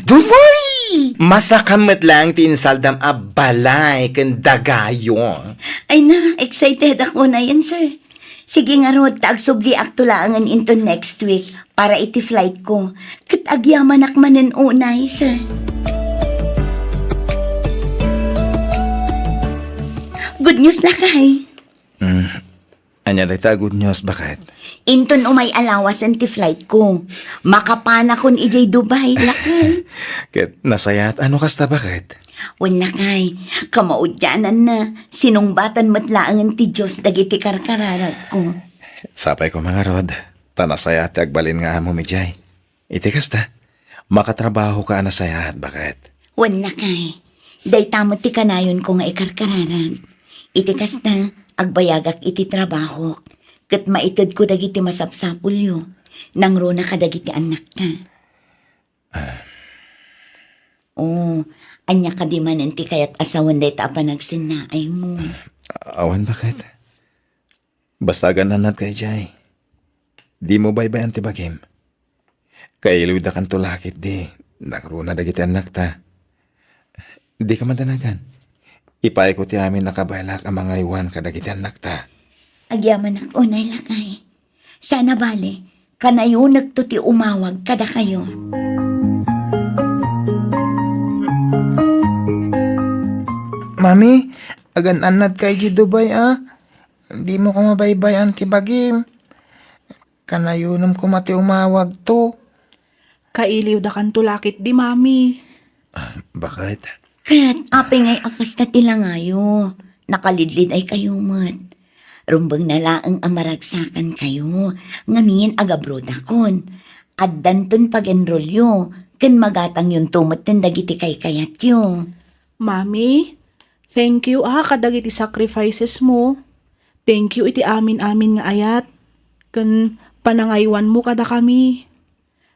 Don't worry! Masakam met laeng ti insaldam a balay ken dagayo. Ay na, excited ako na yan, sir. Sige ngarud, ta agsubliakto laengen into next week para iti flight ko. Ket agyamanak manen unay, sir. Good news, lakay. Mm. Ania dayta a good news, baket? Inton umay a lawasen ti flight ko, makapanakon idiay Dubai, lakay. Ket nasayaat a no kasta, baket? Wen, lakay, kamaudiananna, sinungbatan met laengen ti Dios dagiti karkararagko. Sapay koma ngarud, ta nasayaat ti agbalin nga amom idiay. Iti kasta, makatrabahoka a nasayaat, baket? Wen, lakay. Dayta met ti kanayonko nga ikarkararag. Iti kasta, agbayagak iti trabahok, ket maitedko dagiti masapsapulyo, nangruna kadagiti annakta. Ah. Oh, ania kadi manen ti kayat a sawen dayta a panagsennaaymo? Ah, awan, baket. Basta agan-annadka idiay. Dimo baybay-an ti bagim. Kailiwdakanto la ketdi, nangruna dagiti annakta. Dika madanagan. Ipaayko ti amin a kabaelak a mangaywan kadagiti annakta. Agyamanak unay, lakay. Sana bale, kanayonekto ti umawag kadakayo. Mami, agan-annadka idiay Dubai, a? Dimo koma baybay-an ti bagim. Kanayonem koma ti umawagto. Kailiwdakanto la ketdi, Mami. Ah, baket? Ket apay ngay a kasta ti langayo? Nakalidlidaykayo met. Rumbeng na laeng a maragsakankayo, ngamin agabrodakon. Addanton pag-enrollyo, ken magatangyonto metten dagiti kaykayatyo. Mami, thank you a kadagiti sacrifices mo. Thank you iti amin-amin nga ayat ken panangaywanmo kadakami.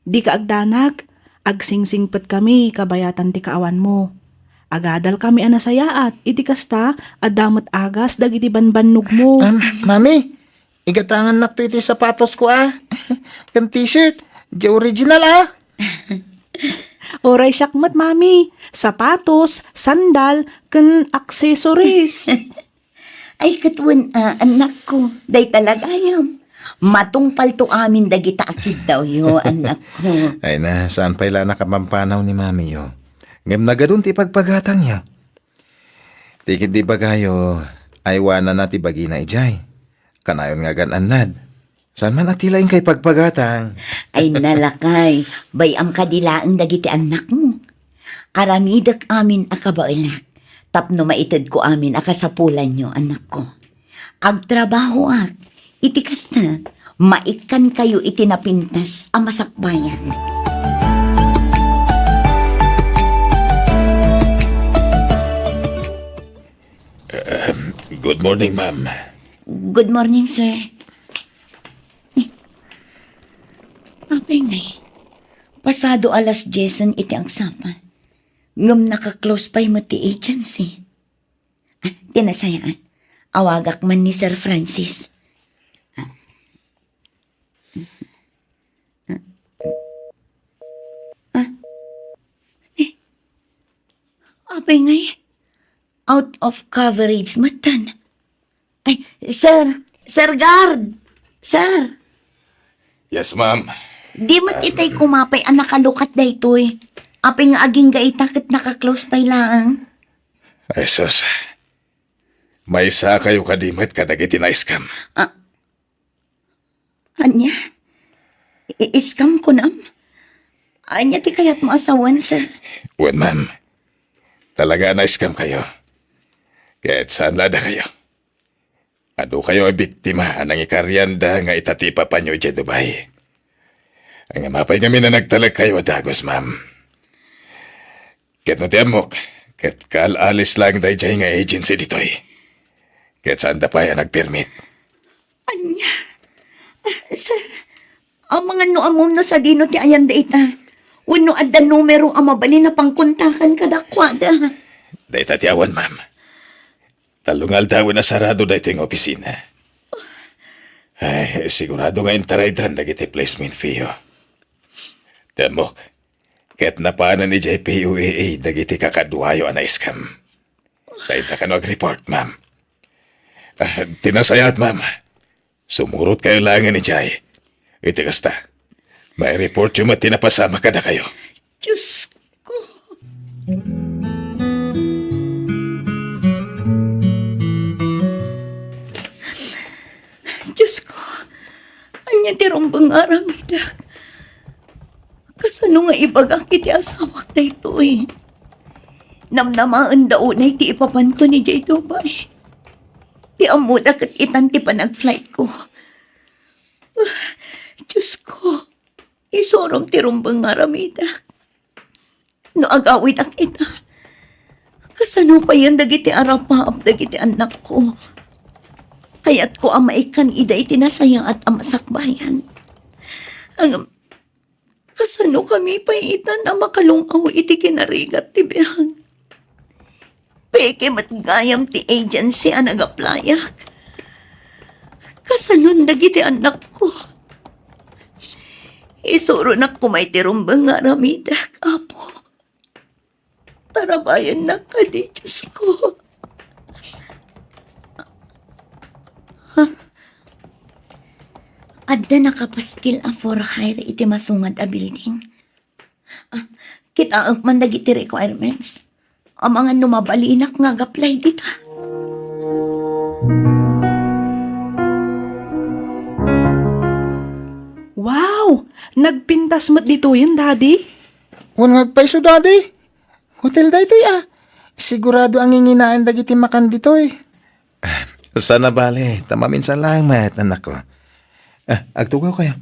Dika agdanag, agsingsingpetkami kabayatan ti kaawanmo. Agadalkami a nasayaat, iti kasta, adda met agas dagiti banbannogmo. Am, Mami, igatangannakto iti sapatosko a. Ken t-shirt, di original a. Uray siak met, Mami. Sapatos, sandal, ken accessories. Ay, ket wen a, annakko, dayta la gayam. Matungpalto amin dagita a kiddawyo, annakko. Ay na, saan pay la a nakapampanaw ni mamiyo? Ngem nagadun ti ipagpagatangyo. Ti ketdi ibagayo, aywananna ti bagina idiay. Kanayon nga agan-annad. Saan man a ti laeng kaipagpagatang? Ay na, lakay, bay-am kadi laeng dagiti annakmo. Aramidek amin a kabaelak tapno maitedko amin a kasapulanyo, annakko. Agtrabahoak, Iti kasta, maikkankayo iti napintas a masakbayan. Ahem. Good morning, ma'am. Good morning, sir. Eh, apay ngay, pasado alas diesen iti agsapa. Ngem naka-close pay met ti agency. Ah, ti nasayaat, awagak man ni Sir Francis. Ah, ah, eh, apay ngay, out of coverage metten. Ay, sir, Sir Guard, sir. Yes, ma'am. Di met itay kumapay a nakalukat daytoy. Apay nga agingga ita ket naka-close pay laeng. Ay, sus. Maisakayo kadi met kadagiti na-scam? Ah, ania? I-scam kunam? Ania ti kayatmo a sawen, sir? Wen, ma'am. Talaga a na-scam kayo. Ket saan la dakayo? Adu kayo a biktima a nangikarianda nga ita ti ipapanyo idiay Dubai. Ngem apay ngamin a nagtalek kayo a dagus, ma'am? Ket no ti ammok, ket kaal-alis laeng daydiay nga agency ditoy. Ket saanda pay a nagpermit. Ania? Ah, sir, amangan no ammom no sadino ti ayan dayta. Wenno adda numero a mabalin a pangkontakan kadakuada. Dayta ti awan, ma'am. Tallo nga aldawen a sarado daytoy nga opisina. Ay, sigurado nga intaraydan dagiti placement fee-yo. Ti ammok, ket napanen idiay P O A A dagiti kakaduayo a na-scam. Dayta kano ag-report, ma'am. Ah, ti nasayaat, ma'am. Sumurot kayo laengen idiay. Iti kasta, maireport yo met ti napasamak kadakayo. Diyos ko. Diyos ko. Ania ti rumbeng nga aramidek? Kasano nga ibagak iti asawak daytoy? Namnamaenda unay ti ipapanko idiay Dubai. Ti ammoda ket itan ti panag-flightko. Diyos ko, isurom ti rumbeng nga aramidek. No agawidak ita, kasano payen dagiti arapaap dagiti annakko? Kayatko a maikkan ida iti nasayaat a masakbayan. Ngem, kasano kami pay itan a makalung-aw iti kinarigat ti biag? Peke met gayam ti agency a nag-applyak. Kasanon dagiti annakko? Isuronak koma iti rumbeng nga aramidek, Apo. Tarabayennak kadi, Diyos ko. Ha? Adda nakapastil a for hire iti masungad a building. Ah, kitaek man dagiti requirements. Amangan no mabalinak nga ag-apply dita. Wow! Nagpintas met ditoyen, Daddy? Wen nga agpayso, Daddy. Hotel daytoy, a. Sigurado a nginginaen dagiti makan ditoy. Ah, saan a bale, ta maminsan laeng met, annakko. Ah, agtugaw kayo.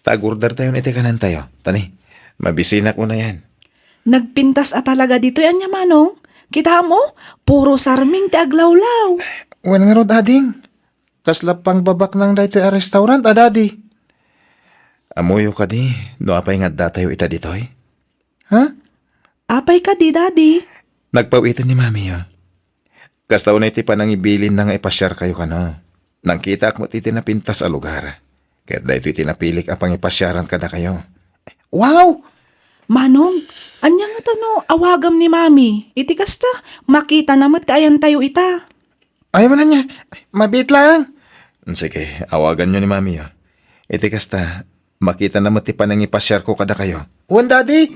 Ta ag-order tayo iti kanentayo. Tani, mabisinak unayen. Nagpintas a talaga ditoy, ania, Manong? Kitaem, o, puro sarming ti aglawlaw. Wen ngarud, ading. Kasla pangbabaknang daytoy a restaurant, a, Daddy. Ammoyo kadi no apay nga addatayo ita ditoy? Ha? Apay kadi, Daddy? Nagpaw-iten ni Mamiyo. Kasta unay ti panangibilinna nga ipasiarkayo kano. Nangkitaak met iti napintas a lugar. Ket daytoy ti napilik a pangipasiaran kadakayo. Wow! Manong, ania ngata no awagam ni Mami? Iti kasta, makitana met ti ayantayo ita. Ay, man ania, mabiit laeng. Sige, awaganyo ni Mamiyo. Iti kasta, makitana met ti panangipasiarko kadakayo. Wen, Daddy!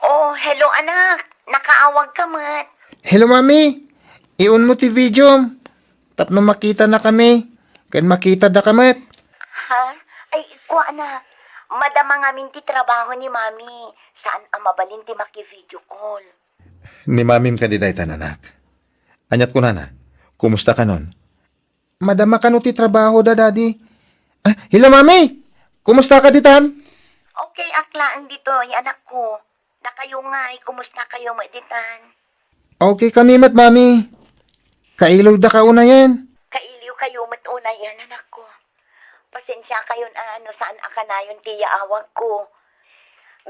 Oh, hello, anak. Nakaawag ka met. Hello, Mami. Iunmo ti video tapno makitanakami ken makitada ka met. Ha? Ay, kua, anak. Madama ngamin ti trabaho ni Mami. Saan a mabalin ti maki-video call. Ni Mamim kadi dayta, anak? Aniat kunana? Kumusta kanon? Madama kano ti trabaho da, Daddy. Ah, hello, Mami! Kumusta ka ditan? Okay ak laeng ditoy, anak ko. Dakayo ngay, kumusta kayo met ditan? Okay kami met, Mami. Kailiw da ka unayen. Kailiw kayo met unayen, anak ko. Pasensya kayon a no saan a kanayon ti yaawag ko.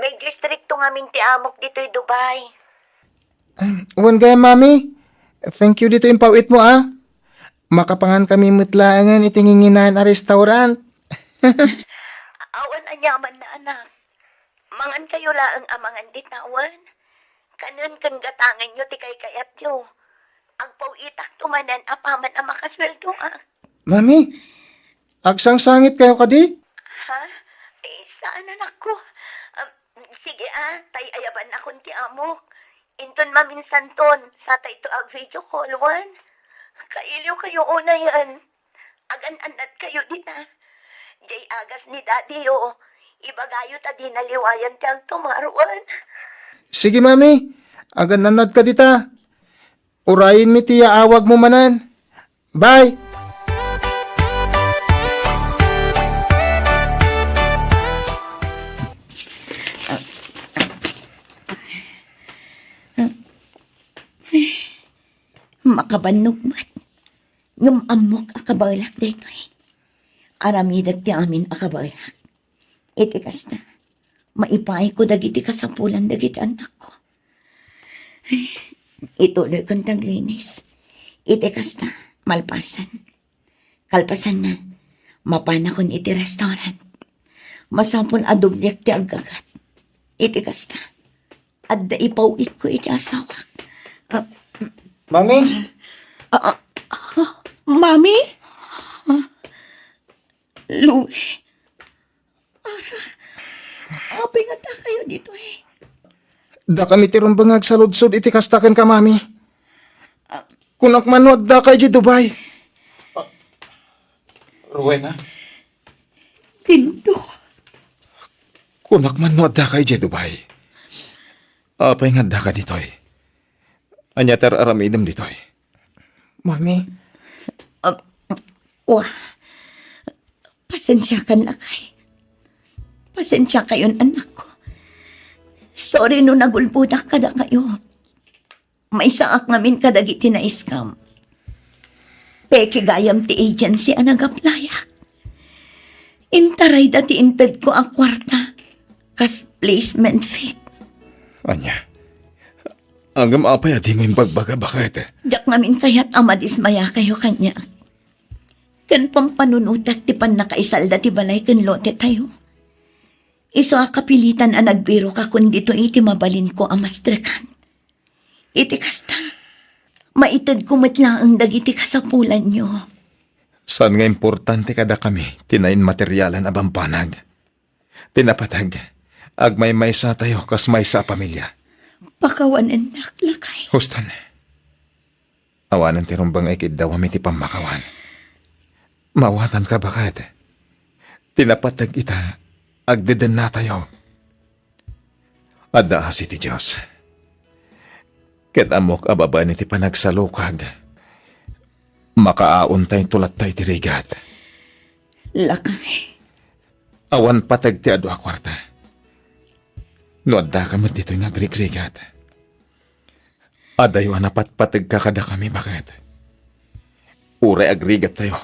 Medyo istrikto ngamin ti amok ditoy Dubai. Wen gayam, Mami. Thank you ditoy impaw-it mo, ah. Makapangan kami met laengen iti nginginaen a restaurant. Awan aniaman na, anak. Mangan kayo laeng a mangan dita wen. Kanen ken gatangenyo ti kaykayatyo. Agpaw-itakto manen apaman a makasueldoak. Mami, agsangsangit kayo kadi? Ha? Eh, saan, anak ko? Ah, sige, ah, tay ayabannakon ti amok. Inton maminsanton, satayto ag-video call wen. Kailiw kayo unayen. Agan-annad kayo dita. Jay agas ni Daddy yo, ibagayo ta di naliwayan ti agtumaruan. Sige, Mami. Agan-annad ka dita. Urayenmi ti yaawag mo manen. Bye! Makabannog met. Ngem ammok a kabaelak daytoy. Aramidek ti amin a kabaelak. Iti kasta, maipayko dagiti kasapulan dagiti annakko. Ituloyko ti aglinis. Iti kasta, malpasan. Kalpasanna, mapanakon iti restaurant. Masapul a doblek ti aggagat. Iti kasta, adda ipaw-itko iti asawak. Ah, Mami? Ah, ah, ah, Mami? Louie, Ara, apay nga adda kayo ditoy? Dakami ti rumbeng nga agsaludsod iti kasta kenka, Mami. Kunak man no adda kayo di Dubai. Rowena? Dindo. Kunak man no adda kayo di Dubai. Apay nga adda ka ditoy? Ania ti ar-aramidem ditoy? Mami. Ah, wa. Pasensiakan, lakay. Pasensiakayon, annakko. Sorry no nagulbodak kadakayo. Maysaak ngamin kadagiti na-scam. Peke gayam ti agency a nag-applyak. Intarayda ti intedko a kuarta kas placement fee. Ania? Ngem apay a dimo imbagbaga, baket? Diak ngamin kayat a madismayakayo kaniak. Ken pampanunotek ti pannakaisalda ti balay ken lotetayo. Isu a kapilitan a nagbirok akon ditoy iti mabalinko a mastrekan. Iti kasta, maitedko met laeng dagiti kasapulanyo. Saan nga importante kadakami ti nainmaterialan a bambanag. Ti napateg, agmaymaysatayo kas maysa a pamilia. Pakawanennak, lakay. Huston. Awanen ti rumbeng a ikiddawam iti pammakawan. Mawatanka, baket. Ti napateg ita, agdedennatayo. Adda asi ti Dios. Ket ammok a babaen iti panagsalukag, makaaontayto latta iti rigat. Lakay. Awan pateg ti adu a kuarta. No addaka met ditoy nga agrigrigat, adayo a napatpategka kadakami, baket. Uray agrigattayo,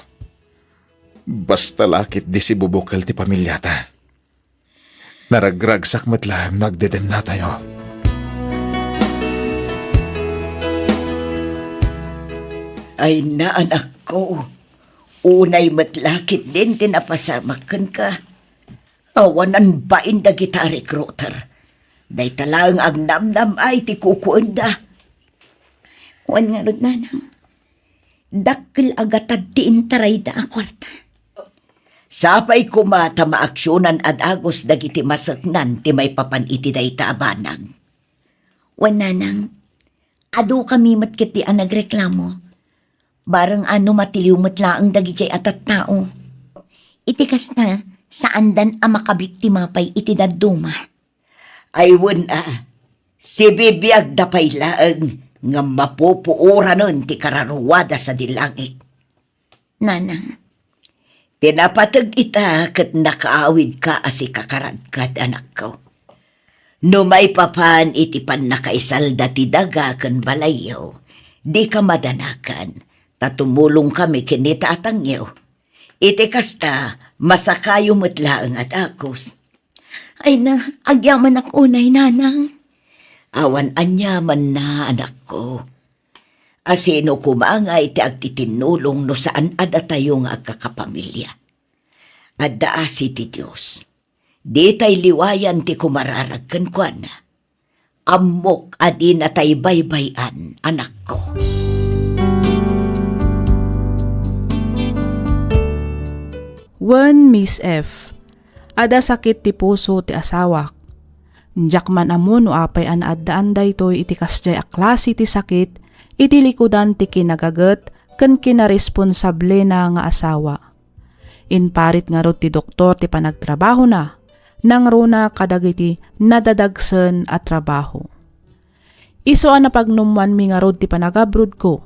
basta la ketdi sibubukel ti pamiliata. Naragragsak met laeng no agdedennatayo. Ay na, anakko, unay met la ketdin ti napasamak kenka. Awanan bain dagita a recruiter. Dayta laeng agnamnam-ay ti kukuenda. Wen ngarud, nanang, dakkel a gatad ti intarayda a kuarta. Sapay koma ta maaksionan a dagus dagiti maseknan ti maipapan iti dayta a banag. Wen, nanang, adukami met ketdi a nagreklamo. Bareng a no matiliw met laeng dagidiay a tattao. Iti kasta, saandan a makabiktima pay iti dadduma. Ay wen a, sibibiagda pay laeng ngem mapupuoranen ti kararuada sadi langit. Nanang, ti napateg ita ket nakaawidka a sikakaradkad, anakko. No maipapan iti pannakaisalda ti daga ken balayyo, dika madanagan, ta tumulongkami ken ni tatangyo. Iti kasta, masakayo met laeng a dagus. Ay na, agyamanak unay, nanang. Awan aniamanna, anakko. Asino koma nga iti agtitinnulong no saan a datayo nga agkakapamilia? Adda asi ti Dios. Ditay liwayan ti kumararag kenkuana. Ammok a dinatay baybay-an, anakko. Wen, Miss F, adda sakit ti puso ti asawak. Diak man ammo no apay a naaddaan daytoy iti kasdiay a klase ti sakit iti likudan ti kinagaget ken kinaresponsablena nga asawa. Imparit ngarud ti doktor ti panagtrabahona, nangruna kadagiti nadadagsen a trabaho. Isu a napagnummoanmi ngarud ti panagabrodko,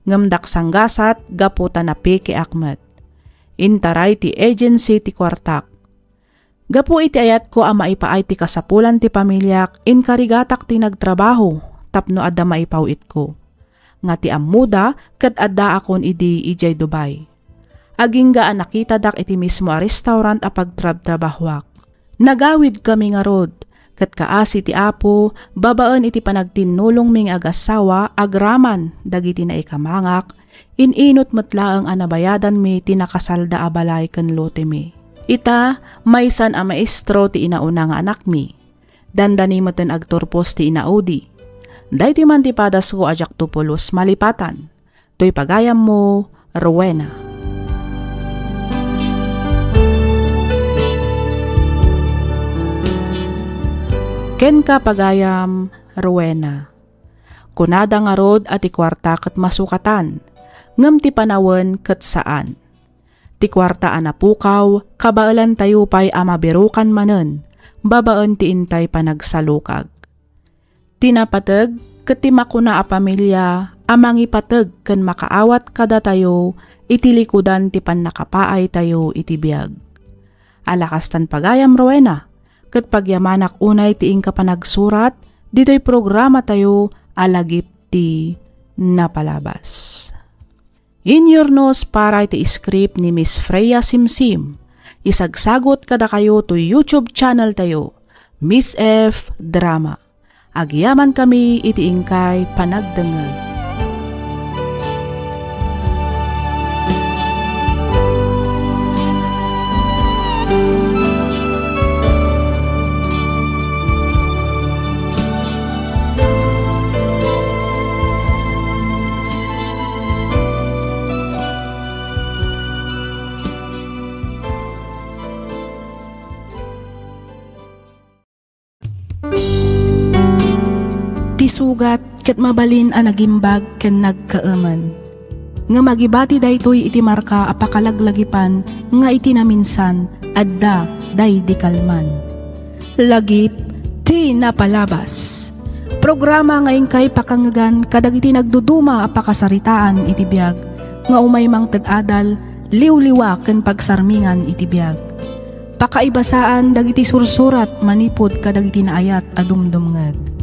ngem diak sanggasat gapu ta napikeak met. Intaray ti agency ti kuartak. Gapu iti ayatko a maipaay ti kasapulan ti pamiliak, inkarigatak ti nagtrabaho tapno adda maipaw-itko. Nga ti ammoda ket addaakon idi idiay Dubai. Agingga a nakitadak iti mismo a restaurant a pagtrabtrabahoak. Nagawidkami ngarud, ket kaasi ti Apo, babaen iti panagtinnulongmi nga agassawa agraman dagiti naikamangak, in-inut met laeng a nabayadanmi ti nakasalda a balay ken lotemi. Ita, maysan a maestro ti inauna nga anakmi. Dandani metten agturpos ti inaudi. Daytoy man ti padasgo a diakto pulos malipatan. Toy pagayammo, Rowena. Kenka, pagayam, Rowena. Kunada ngarud a ti kuarta ket masukatan, ngem ti panawen ket saan. Ti kuarta a napukaw, kabaelantayo pay a mabirukan manen, babaen ti intay panagsalukag. Ti napateg ket ti makuna a pamilia a mangipateg ken makaawat kadatayo iti likudan ti pannakapaaytayo iti biag. Ala kastan pagayam, Rowena, ket pagyamanak unay ti inka panagsurat ditoy programatayo a Lagip ti Napalabas. Inyurnos para iti script ni Miss Freya Simsim. Isagsagot kadakayo toy YouTube channel tayo, Miss F Drama. Agyamankami iti inkay panagdengngeg. Ti sugat ket mabalin a nagimbag ken nagkaemen. Ngem agibati daytoy iti marka a pakalaglagipan nga iti naminsan, adda daydi kalman. Lagip ti Napalabas. Programa nga inkay pakangngegan kadagiti nagduduma a pakasaritaan iti biag nga umay mangted adal, liwliwa ken pagsarmingan iti biag. Pakaibasaan dagiti sursurat manipud kadagiti naayat a dumdumngeg.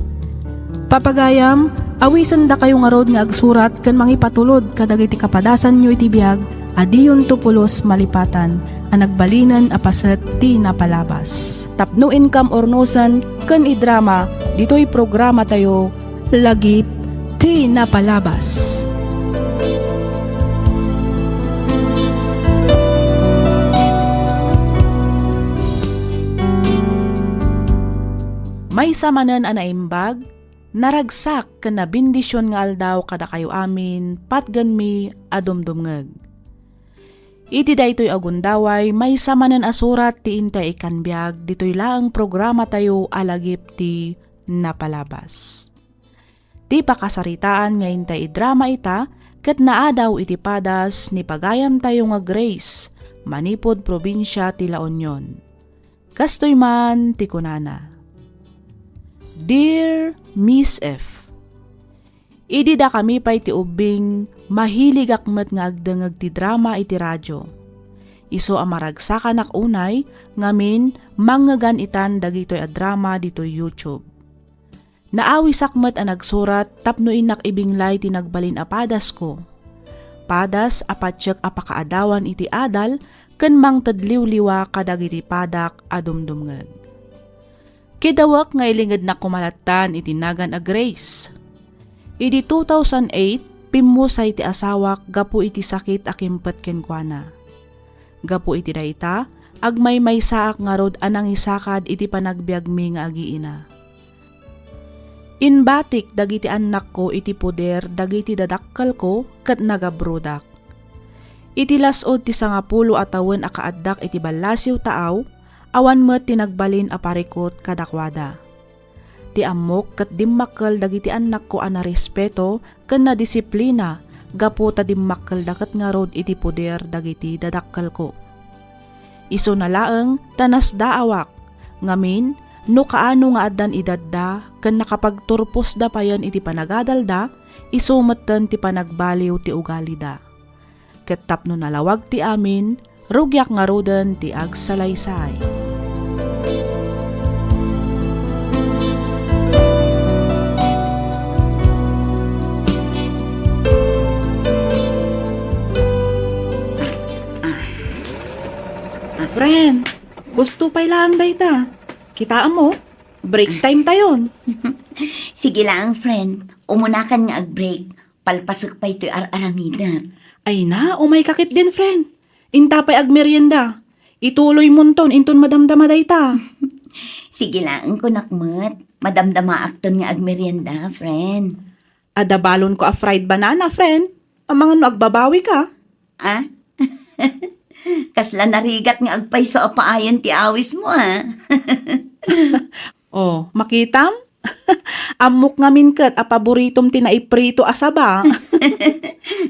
Papagayam, awisendakayo ngarud nga agsurat ken mangipatulod kadagiti kapadasanyo iti biag a diyonto pulos malipatan a nagbalinen a paset ti napalabas. Tapno inkam urnosen ken idrama ditoy programatayo, Lagip ti Napalabas. Maysa manen a naimbag, naragsak ken nabendisyon nga aldaw kadakayo amin, patgenmi a dumdumngeg. Iti daytoy a gundaway, maysa manen a surat ti intay ikkan biag ditoy laeng programatayo a Lagip ti Napalabas. Ti pakasaritaan nga intay idrama ita ket naadaw iti padas ni pagayamtayo nga Grace, manipud probinsia ti La Union. Kastoy man ti kunana, Dear Miss F, Idi dakami pay ti ubbing, mahiligak met nga agdengngeg ti drama iti radio. Isu a maragsakanak unay, ngamin, mangngegan itan dagitoy a drama ditoy YouTube. Naawisak met a nagsurat tapno innak ibinglay ti nagbalin a padasko. Padas a patiek a pakaadawan iti adal ken mangted liwliwa kadagiti padak a dumdumngeg. Kidawek nga ilingednak koma lattan iti nagan a Grace. Idi two thousand eight, pimmusay ti asawak gapu iti sakit a kimpet kenkuana. Gapu iti dayta, agmaymaysaak ngarud a nangisakad iti panagbiagmi nga agiina. Imbatik dagiti annakko iti poder dagiti dadakkelko ket nagabrodak. Iti las-ud ti sangapulo a tawen a kaaddak iti ballasiw taaw, awan met ti nagbalin a parikut kadakuada. Ti ammok ket dimmakkel dagiti annakko a narespeto ken nadisiplina gapu ta dimmakkelda ket ngarud iti poder dagiti dadakkelko. Isuna laeng ta nasdaawak, ngamin, no kaano nga addan edadda ken nakapagturposda payen iti panagadalda, isu metten ti panagbaliw ti ugalida. Ket tapno nalawag ti amin, rugiak ngaruden ti agsalaysay. Ah, friend, gusto pay laeng dayta. Kitaem mo, break time tayon. Sige lang, friend. Umunakan nga ag-break. Palpasek pay toy ar-aramidek. Ay na, umay ka ketdin, friend. Inta pay agmerienda. Ituloy monton inton madamdama dayta. Sige laeng kunak met. Madamdamaakton nga agmerienda, friend. Adda balonko a fried banana, friend. Amangan no agbabawi ka. Ah? Kasla narigat nga agpayso a paayen ti awis mo, ah. Oh, makitam? Ammok ngamin ket a paboritom ti naiprito a saba.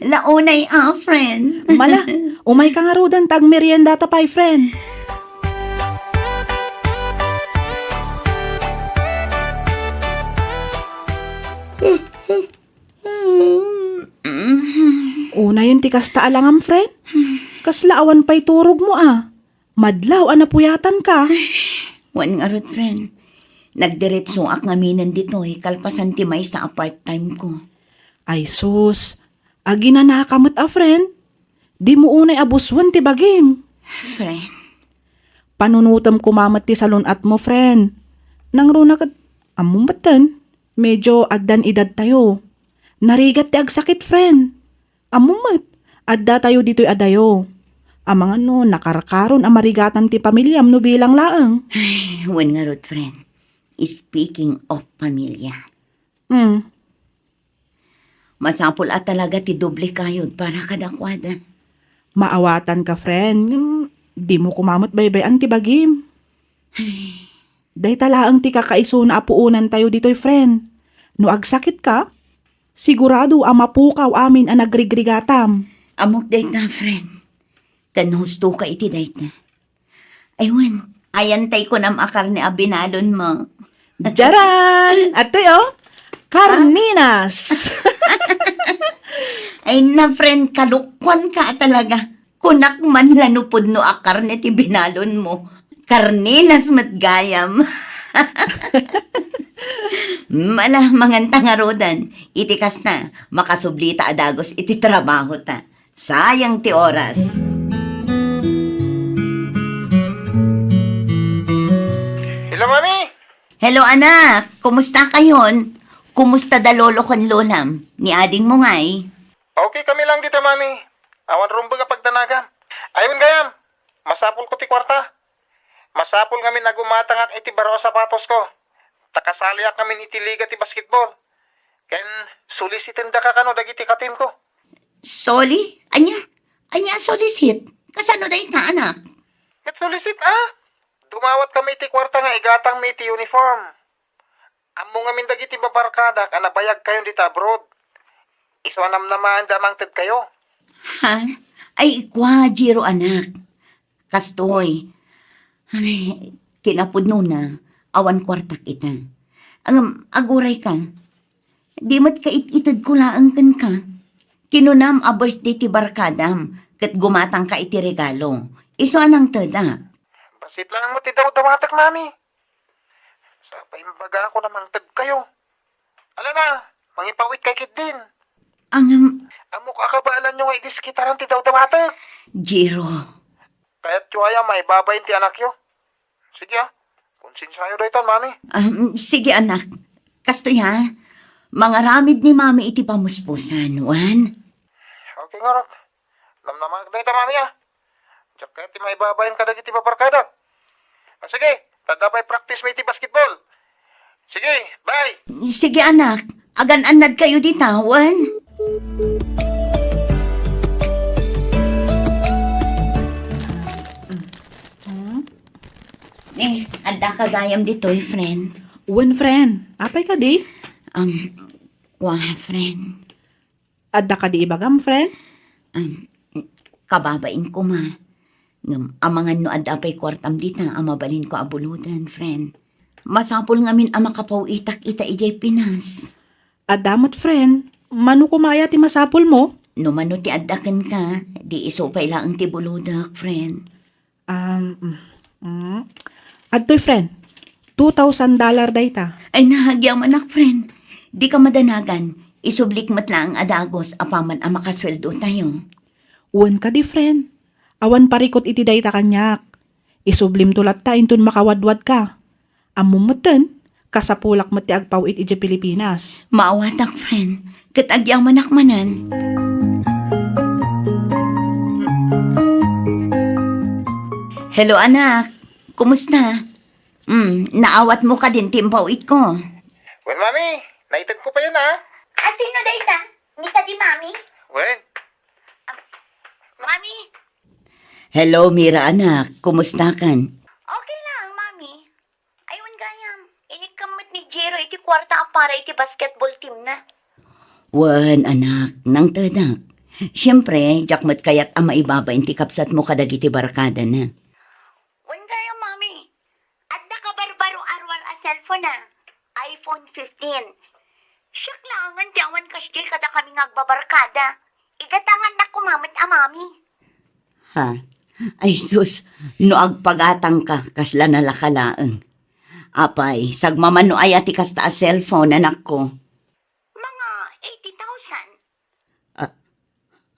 Launay a, friend. Mala, umay ka ngaruden ta agmeriendata pay, friend. Unayen ti kasta a langam, friend. Kasla awan pay turog mo, a. Madlaw a napuyatan ka. Wen ngarud, friend. Nagdiretsoak ngaminen ditoy kalpasan ti maysa a part-time ko. Ay sus, aginanaka met a friend. Dimo unay a busuen ti bagim. Friend. Panunotem koma met ti salun-atmo, friend. Nangruna ket, ammom metten, medyo addan edadtayo. Narigat ti agsakit, friend. Ammom met, addatayo ditoy adayo. Amangan no nakarkaron a marigatan ti pamiliam no bilang laeng. Ay, wen ngarud, friend. Speaking of pamilya. Hmm. Masapul a talaga ti doble kayod para kadakuada. Maawatanka, friend. Ngem, dimo koma met baybay-an ti bagim. Ay. Dayta laeng ti kakaisuna a puonantayo ditoy, friend. No agsakit ka, sigurado a mapukaw amin a nagrigrigatam. Ammok dayta, friend. Ken husto ka iti dayta. Ay wen, ayan tay kunam a karne a binalon mo. Jaran! Atoy, oh, karninas! Ay na, friend, kalokoan ka talaga. Kunak man la no pudno a karne ti binalon mo. Karninas met gayam. Mala, manganta ngaruden. Iti kasta, makasublita a dagus iti trabahota. Sayang ti oras. Hello, Mami! Hello, anak. Kumusta kayon? Kumusta da lolo ken lolam? Ni ading mo ngay? Okay kami lang dita, Mami. Awan rumbeng a pagdanagam. Ay wen gayam, masapulko ti kuarta. Masapul ngamin a gumatangak iti baro a sapatosko. Ta kasaliak ngamin iti liga ti basketball. Ken solicitendaka kano dagiti katimko. Soli? Ania? Ania a solicit? Kasano dayta, anak? Ket solicit, a? Dumawat kami iti kuarta nga igatangmi iti uniform. Ammo ngamin dagiti babarkadak a nabayagkayon dita abroad. Isu a namnamaenda a mangtedkayo. Ha? Ay, kua, Jiro, anak. Kastoy. Ay, kinapudnona, awan kuartak ita. Ngem, aguray ka. Di met kaited-itedko laeng kenka. Kinunam a birthday ti barkadam, ket gumatangka iti regalo. Isu a nangtedak. Bassit laeng met ti dawdawatek, Mami. Sa paimbagakon a mangtedkayo. Ala na, mangipawitkay ketdin. Ngem, ammok a kabaelanyo nga idiskitaran ti dawdawatek. Jiro. Kayatyo aya maibabain ti anakyo? Sige, ah. Konsensiayo daytan, Mami. Um, sige, anak. Kastoy, ha? Mangaramid ni Mami iti pamuspusan, wen? Okay ngarud. Namnamaak dayta, Mami, ah. Diak kayat ti maibabain kadagiti babarkadak. Ah, sige, ta adda pay practice mi iti basketball. Sige, bye. Sige, anak. Agan-annadkayo dita, wen? Hmm? Eh, addaka gayam ditoy, friend. Wen, friend. Apay kadi? Um, kua, friend. Adda kadi ibagam, friend? Um, kababain koma. Ngem amangan no adda pay kuartam dita a mabalinko a buloden, friend. Masapul ngamin a makapaw-itak ita idiay Pinas. Adda met, friend. Mano koma aya ti masapulmo? No mano ti adda kenka, di isu pay laeng ti bulodek, friend. Um, mm, mm. Adtoy, friend. Two thousand dollar dayta. Ay, nagyamanak, friend. Dika madanagan. Isublik met laeng a dagus apaman a makasueldotayo. Wen kadi, friend. Awan parikut iti dayta kaniak. Isublimto latta inton makawadwadka. Ammom metten, kasapulak met ti agpaw-it idiay Pilipinas. Maawatak, friend. Ket agyamanak manen. Hello, anak. Kumusta? Hmm, naawatmo kadin ti impaw-itko? Wen, Mami, naitedko payen, ah. A, sino dayta? Ni kadi Mami? Wen. Ah, Mami. Hello, Mira, anak. Kumusta kan? Okay lang, Mami. Ay, wen gayam, inikkam met ni Jiro iti kuarta a para iti basketball team na. Wen, anak, nangtedak. Siempre, diak met kayat a maibabain ti kabsatmo kadagiti barkadana. Wen gayam, Mami, adda kabarbaro a ruar a cellphone a, iPhone fifteen. Siak laengen ti awan kasdiay kadakami nga agbabarkada. Igatangannak koma met a Mami. Ha? Ay sus, no agpagatangka, kasla nalaka laeng. Apay, sagmamano aya ti kasta a cellphone, anakko? Mga eighty thousand. Ah,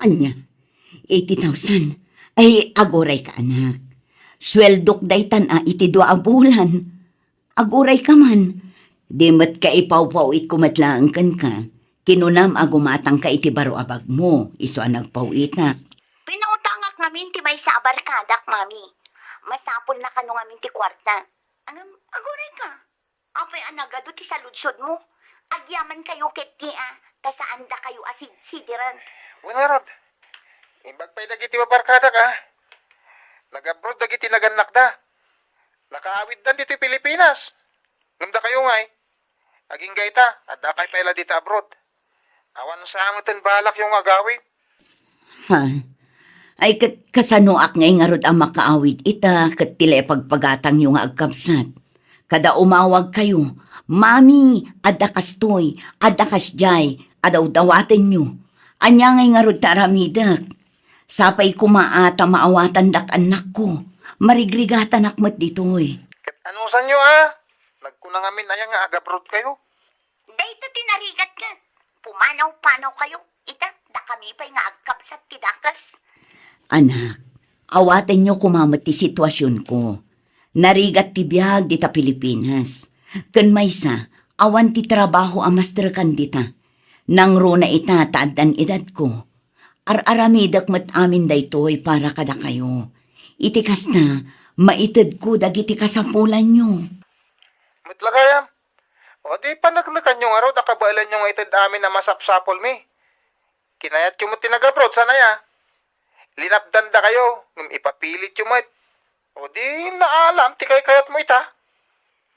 ania? Eighty thousand? Ay, agurayka, anak. Sueldok daytan a iti dua a bulan. Agurayka man. Di met ka ipawpaw-itko met laeng kenka. Kinunam a gumatangka iti baro a bagmo, isu a nagpaw-itak. Pinautangak ngamin ti maysa a barkadak, Mami. Masapulna kano ngamin ti kuarta. Ngem, agurayka. Apay a nagadu ti saludsodmo? Agyamankayo ketdi a, ta saandakayo a sidsidiren. Wen ngarud, imbag pay dagiti babarkadak a, nag-abroad dagiti nagannakda. Nakaawiddan ditoy Pilipinas. Ngem dakayo ngay, agingga ita, addakay pay la dita abroad. Awan sa metten balakyo nga agawid. Ha? Ay, ket kasanoak ngay ngarud a makaawid ita, ket ti la ipagpagatangyo nga agkabsat. Kada umawagkayo, "Mami, adda kastoy, adda kasdiay," a dawdawatenyo. Ania ngay ngarud ta aramidek? Sapay koma a ta maawatandak annakko. Marigrigatanak met ditoy. Ket anusanyo a? Nagkuna ngamin aya nga agabroad kayo? Dayta ti narigat nga pumanaw-panaw kayo. Ita, dakami pay nga agkabsat ti dakes. Anak, awatenyo koma met ti situasionko. Narigat ti biag dita Pilipinas. Ken maysa, awan ti trabaho a mastrekan dita. Nangruna ita ta addan edadko. Ar-aramidek met amin daytoy para kadakayo. Iti kasta, maitedko dagiti kasapulanyo. Met la gayam, o di paneknekanyo ngarud a kabaelanyo nga ited amin a masapsapulmi. Kinayatyo met ti nag-abroad, saan aya? Linapdandakayo, ngem ipapilityo met. O di naalam ti kaykayatmo ita?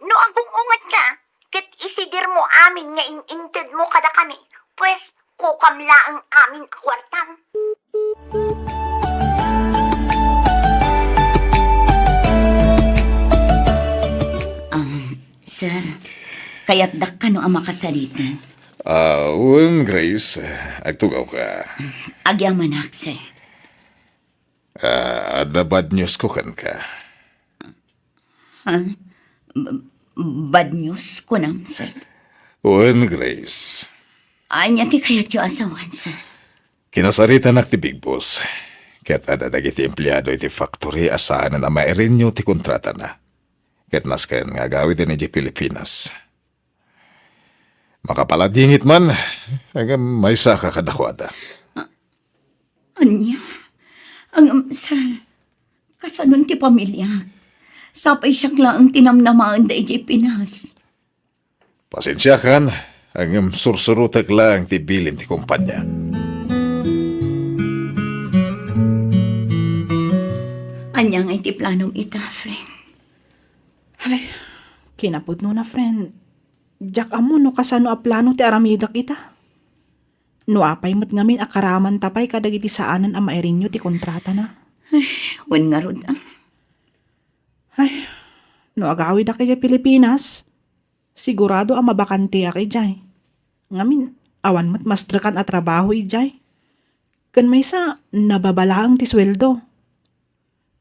No agung-ungetka, ket isidirmo amin nga in-intedmo kadakami, pues, kukam laeng amin a kuartam. Ah, sir, kayatdak kano a makasarita? Ah, wen, Grace, agtugawka. Agyamanak, sir. Ah, adda bad news ko kenka. Ha? B-, bad news, kunam, sir? Wen, Grace. Ania ti kayatyo a sawen, sir? Kinasaritanak ti Big Boss, ket adda dagiti empleado iti factory a saanen a mairenyo ti kontratana. Ket nasken nga agawiden idiay Pilipinas. Makapaladingit man, ngem maysaka kadakuada. Ania? Ngem, sir, kasanon ti pamiliak? Sapay siak laeng ti namnamaenda idiay Pinas. Pasensiakan, ngem sursurotek laeng ti bilin ti kompania. Ania ngay ti planom ita, friend? Ay, kinapudnona, friend. Diak ammo no kasano a plano ti aramidek ita. No apay met ngamin a karamanta pay kadagiti saanen a mairenyo ti kontratana. Ay, wen ngarud, ah. Ay, no agawidak idiay Pilipinas, sigurado a mabakanteak idiay. Ngamin, awan met mastrekan a trabaho idiay. Ken maysa, nababa laeng ti sueldo.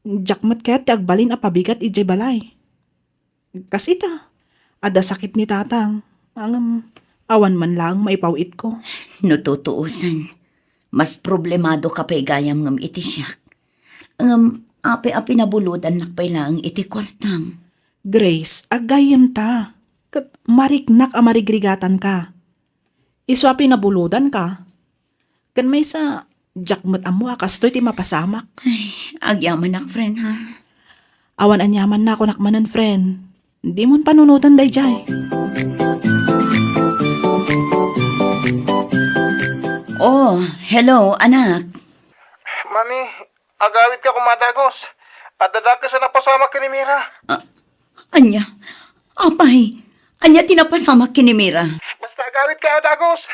Diak met kayat ti agbalin a pabigat idiay balay. Kas ita, adda sakit ni tatang, ngem awan man laeng maipaw-itko. No tutuosan, mas problemadoka pay gayam ngem iti siak. Ngem apay a pinabulodannak pay laeng iti kuartam? Grace, aggayyemta, ket mariknak a marigrigatanka. Isu a pinabulodanka. Ken maysa, diak met ammo a kastoy ti mapasamak. Ay, agyamanak, friend, ha? Awan aniamanna a kunak manen, friend. Dimon panunoten daydiay. Oh, hello, anak. Mami, agawidka koma a dagus. Adda dakes a napasamak ken ni Mira. Ah, ania? Apay, ania ti napasamak ken ni Mira? Basta agawidka a dagus.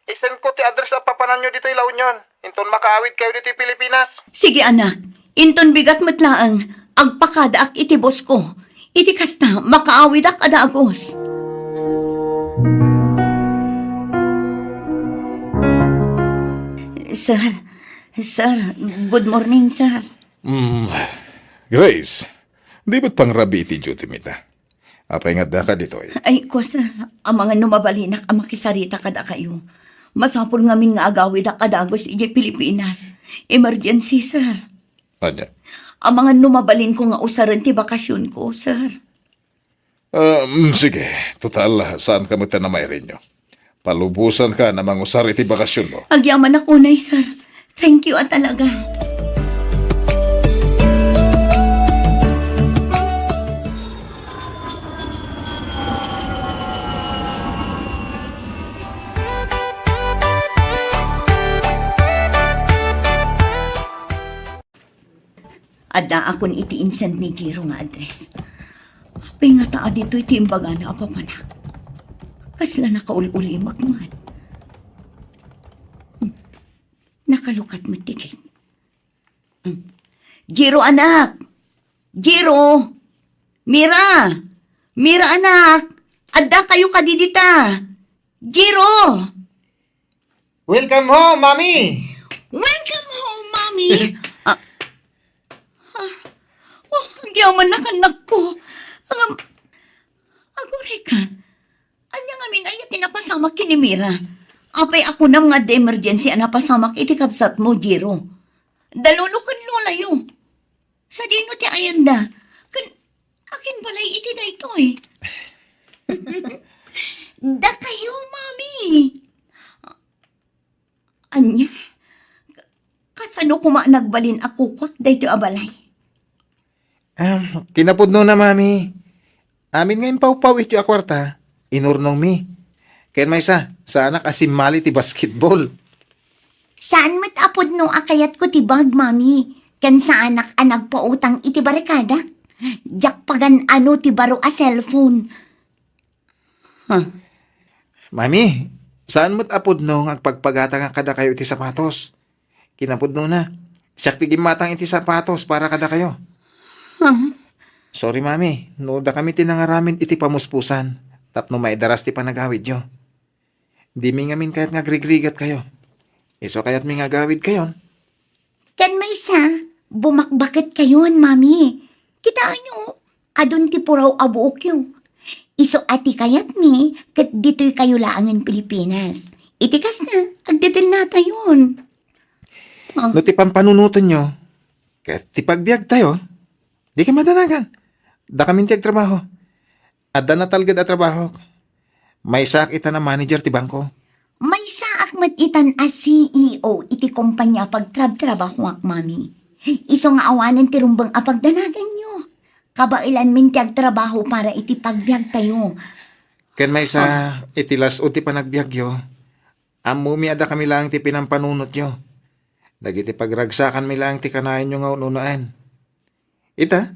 Isendko ti address a papananyo ditoy La Union. Inton makaawidkayo ditoy Pilipinas. Sige, anak. Inton bigat met laeng, agpakadaak iti boss ko. Iti kasta, makaawidak a dagus. Sir, sir, good morning, sir. Mm, Grace, di met pangrabii iti duty mi ta? Apay nga addaka ditoy? Ay, kua, sir, amangan no mabalinak a makisarita kadakayo. Masapul ngamin nga agawidak a dagus idiay Pilipinas. Emergency, sir. Ania? Amangan no mabalinko nga usaren ti bakasionko, sir. Ah, mm, sige. Total, saanka met a mairenyo. Palubosanka a mangusar iti bakasionmo. Agyamanak unay, sir. Thank you a talaga. Addaakon iti insend ni Jiro nga address. Apay ngata a ditoy ti imbagana a papanak? Kasla nakaul-ulimek met. Hmm. Nakalukat met ti gate. Hmm. Jiro, anak! Jiro! Mira! Mira, anak! Addakayo kadi dita? Jiro! Welcome home, Mami! Welcome home, Mami! Ah, ah, oh, agyamanak, anakko. Ngem, aguray ka. Ania ngamin aya ti napasamak ken ni Mira? Apay a kunam nga adda emergency a napasamak iti kabsatmo, Jiro? Da lolo ken lolayo. Sadino ti ayanda? Ken akin balay iti daytoy? Dakayo, Mami. Ania? Ka-, kasano koma a nagbalin a kukuak daytoy a balay? Am, kinapudnona, Mami. Amin nga impawpaw-ityo a kuarta, inurnongmi. Ken maysa, saanak a simmali ti basketball. Saan met a pudno a kayatko ti bag, Mami. Ken saanak a nagpautang iti barikadak. Diak pagan-ano ti baro a cellphone. Huh? Mami, saan met a pudno nga agpagpagatangak kadakayo iti sapatos? Kinapudnona, siak ti gimmatang iti sapatos para kadakayo. Huh? Sorry, Mami, no dakami ti nangaramin iti pamuspusan tapno maidaras ti panagawidyo. Dimi ngamin kayat nga agrigrigatkayo. Isu kayatmi nga agawidkayon. Ken maysa, bumakbaketkayon, Mami. Kitaenyo, adun ti puraw a buokyo. Isu a ti kayatmi ket ditoykayo laengen Pilipinas. Iti kasta, agdedennatayon. Ah. No ti pampanunotenyo, ket ti pagbiagtayo, dikay madanagan. Dakamin ti agtrabaho. Adda natalged a trabahok. Maysaak ita a manager ti bangko. Maysaak met itan a C E O iti kompania a pagtrabtrabahoak, Mami. Isu nga awanen ti rumbeng a pagdanaganyo. Kabaelanmin ti agtrabaho para iti pagbiagtayo. Ken maysa, Ah. iti las-ud ti panagbiagyo, ammomi a dakami laeng ti pinampanunotyo. Dagiti pagragsakanmi laeng ti kanayanyo nga un-unaen. Ita,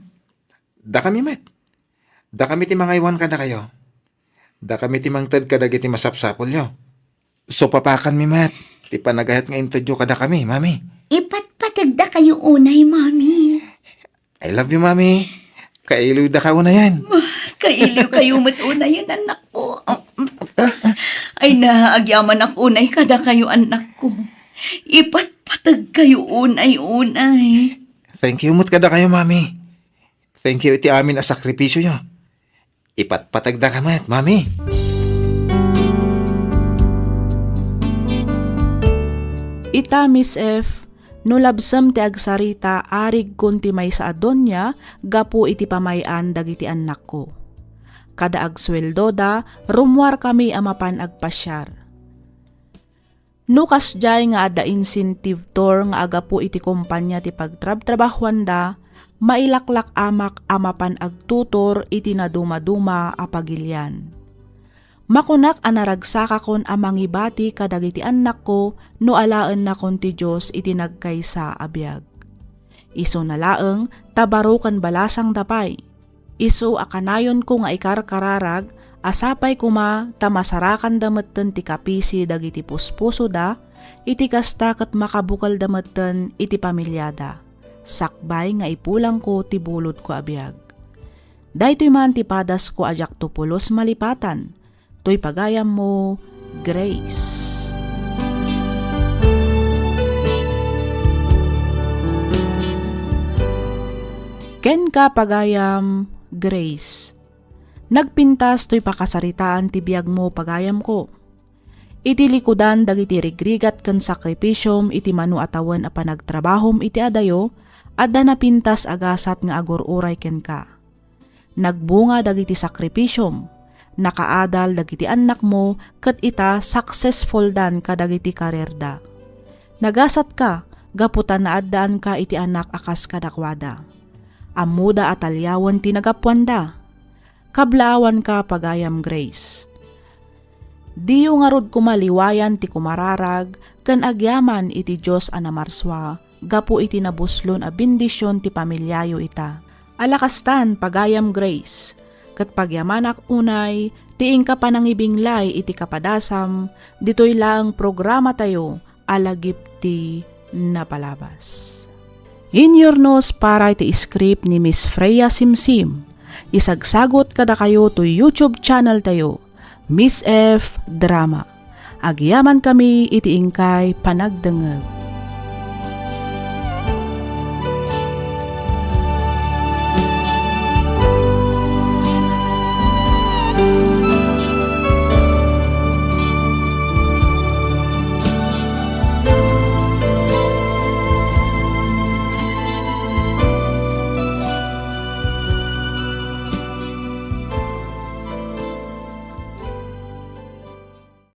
dakami met. Dakami ti mangaywan kadakayo. Dakami ti mangted kadagiti masapsapulyo. Supapakanmi met ti panagayat nga intedyo kadakami, Mami. Ipatpategdakayo unay, Mami. I love you, Mami. Kailiwdaka unayen. Kailiwkayo met unayen, anakko. Ay na, agyamanak unay kadakayo, anakko. Ipatpategkayo unay, unay. Thank you met kadakayo, Mami. Thank you iti amin a sakripisioyo. Ipatpategdaka met, Mami. Ita, Miss F, no labsem ti agsarita, arigkon ti maysa a donia gapu iti pamay-an dagiti annakko. Kada agsueldoda, rummuarkami a mapan agpasiar. No kasdiay nga adda incentive tour nga agapu iti kompania ti pagtrabtrabahuanda, mailaklak-amak a mapan agtutor iti nadumaduma a pagilian. Makunak a naragsakakon a mangibati kadagiti annakko no alaennakon ti Dios iti nagkaysa a biag. Isuna laeng ta baro ken balasangda pay. Isu a kanayonko nga ikarkararag a sapay koma ta masarakanda metten ti kapisi dagiti puspusoda, iti kasta ket makabukelda metten iti pamiliada, sakbay nga ipulangko ti bulodko a biag. Daytoy man ti padasko a diakto pulos malipatan, toy pagayammo, Grace. Kenka, pagayam, Grace. Nagpintas toy pakasaritaan ti biagmo, pagayamko. Iti likudan dagiti rigrigat ken sakripisiom iti mano a tawen a panagtrabahom iti adayo, adda napintas a gasat nga agur-uray kenka. Nagbunga dagiti sakripisiom, nakaadal dagiti annakmo, ket ita successfuldan kadagiti karierda. Nagasatka gapu ta naaddaanka iti anak a kas kadakuada. Ammoda a taliawen ti nagapuanda. Kablaawanka, pagayam Grace. Diyo ngarud koma liwayan ti kumararag ken agyaman iti Dios a namarsua gapu iti nabuslon a bendision ti pamiliayo ita. Ala kastan, pagayam Grace, ket pagyamanak unay ti inka panangibinglay iti kapadasam ditoy laeng programatayo a Lagip ti Napalabas. Inyurnos para iti script ni Miss Freya Simsim. Isagsagot kadakayo toy YouTube channel tayo, Miss F Drama. Agyamankami iti inkay panagdengngeg.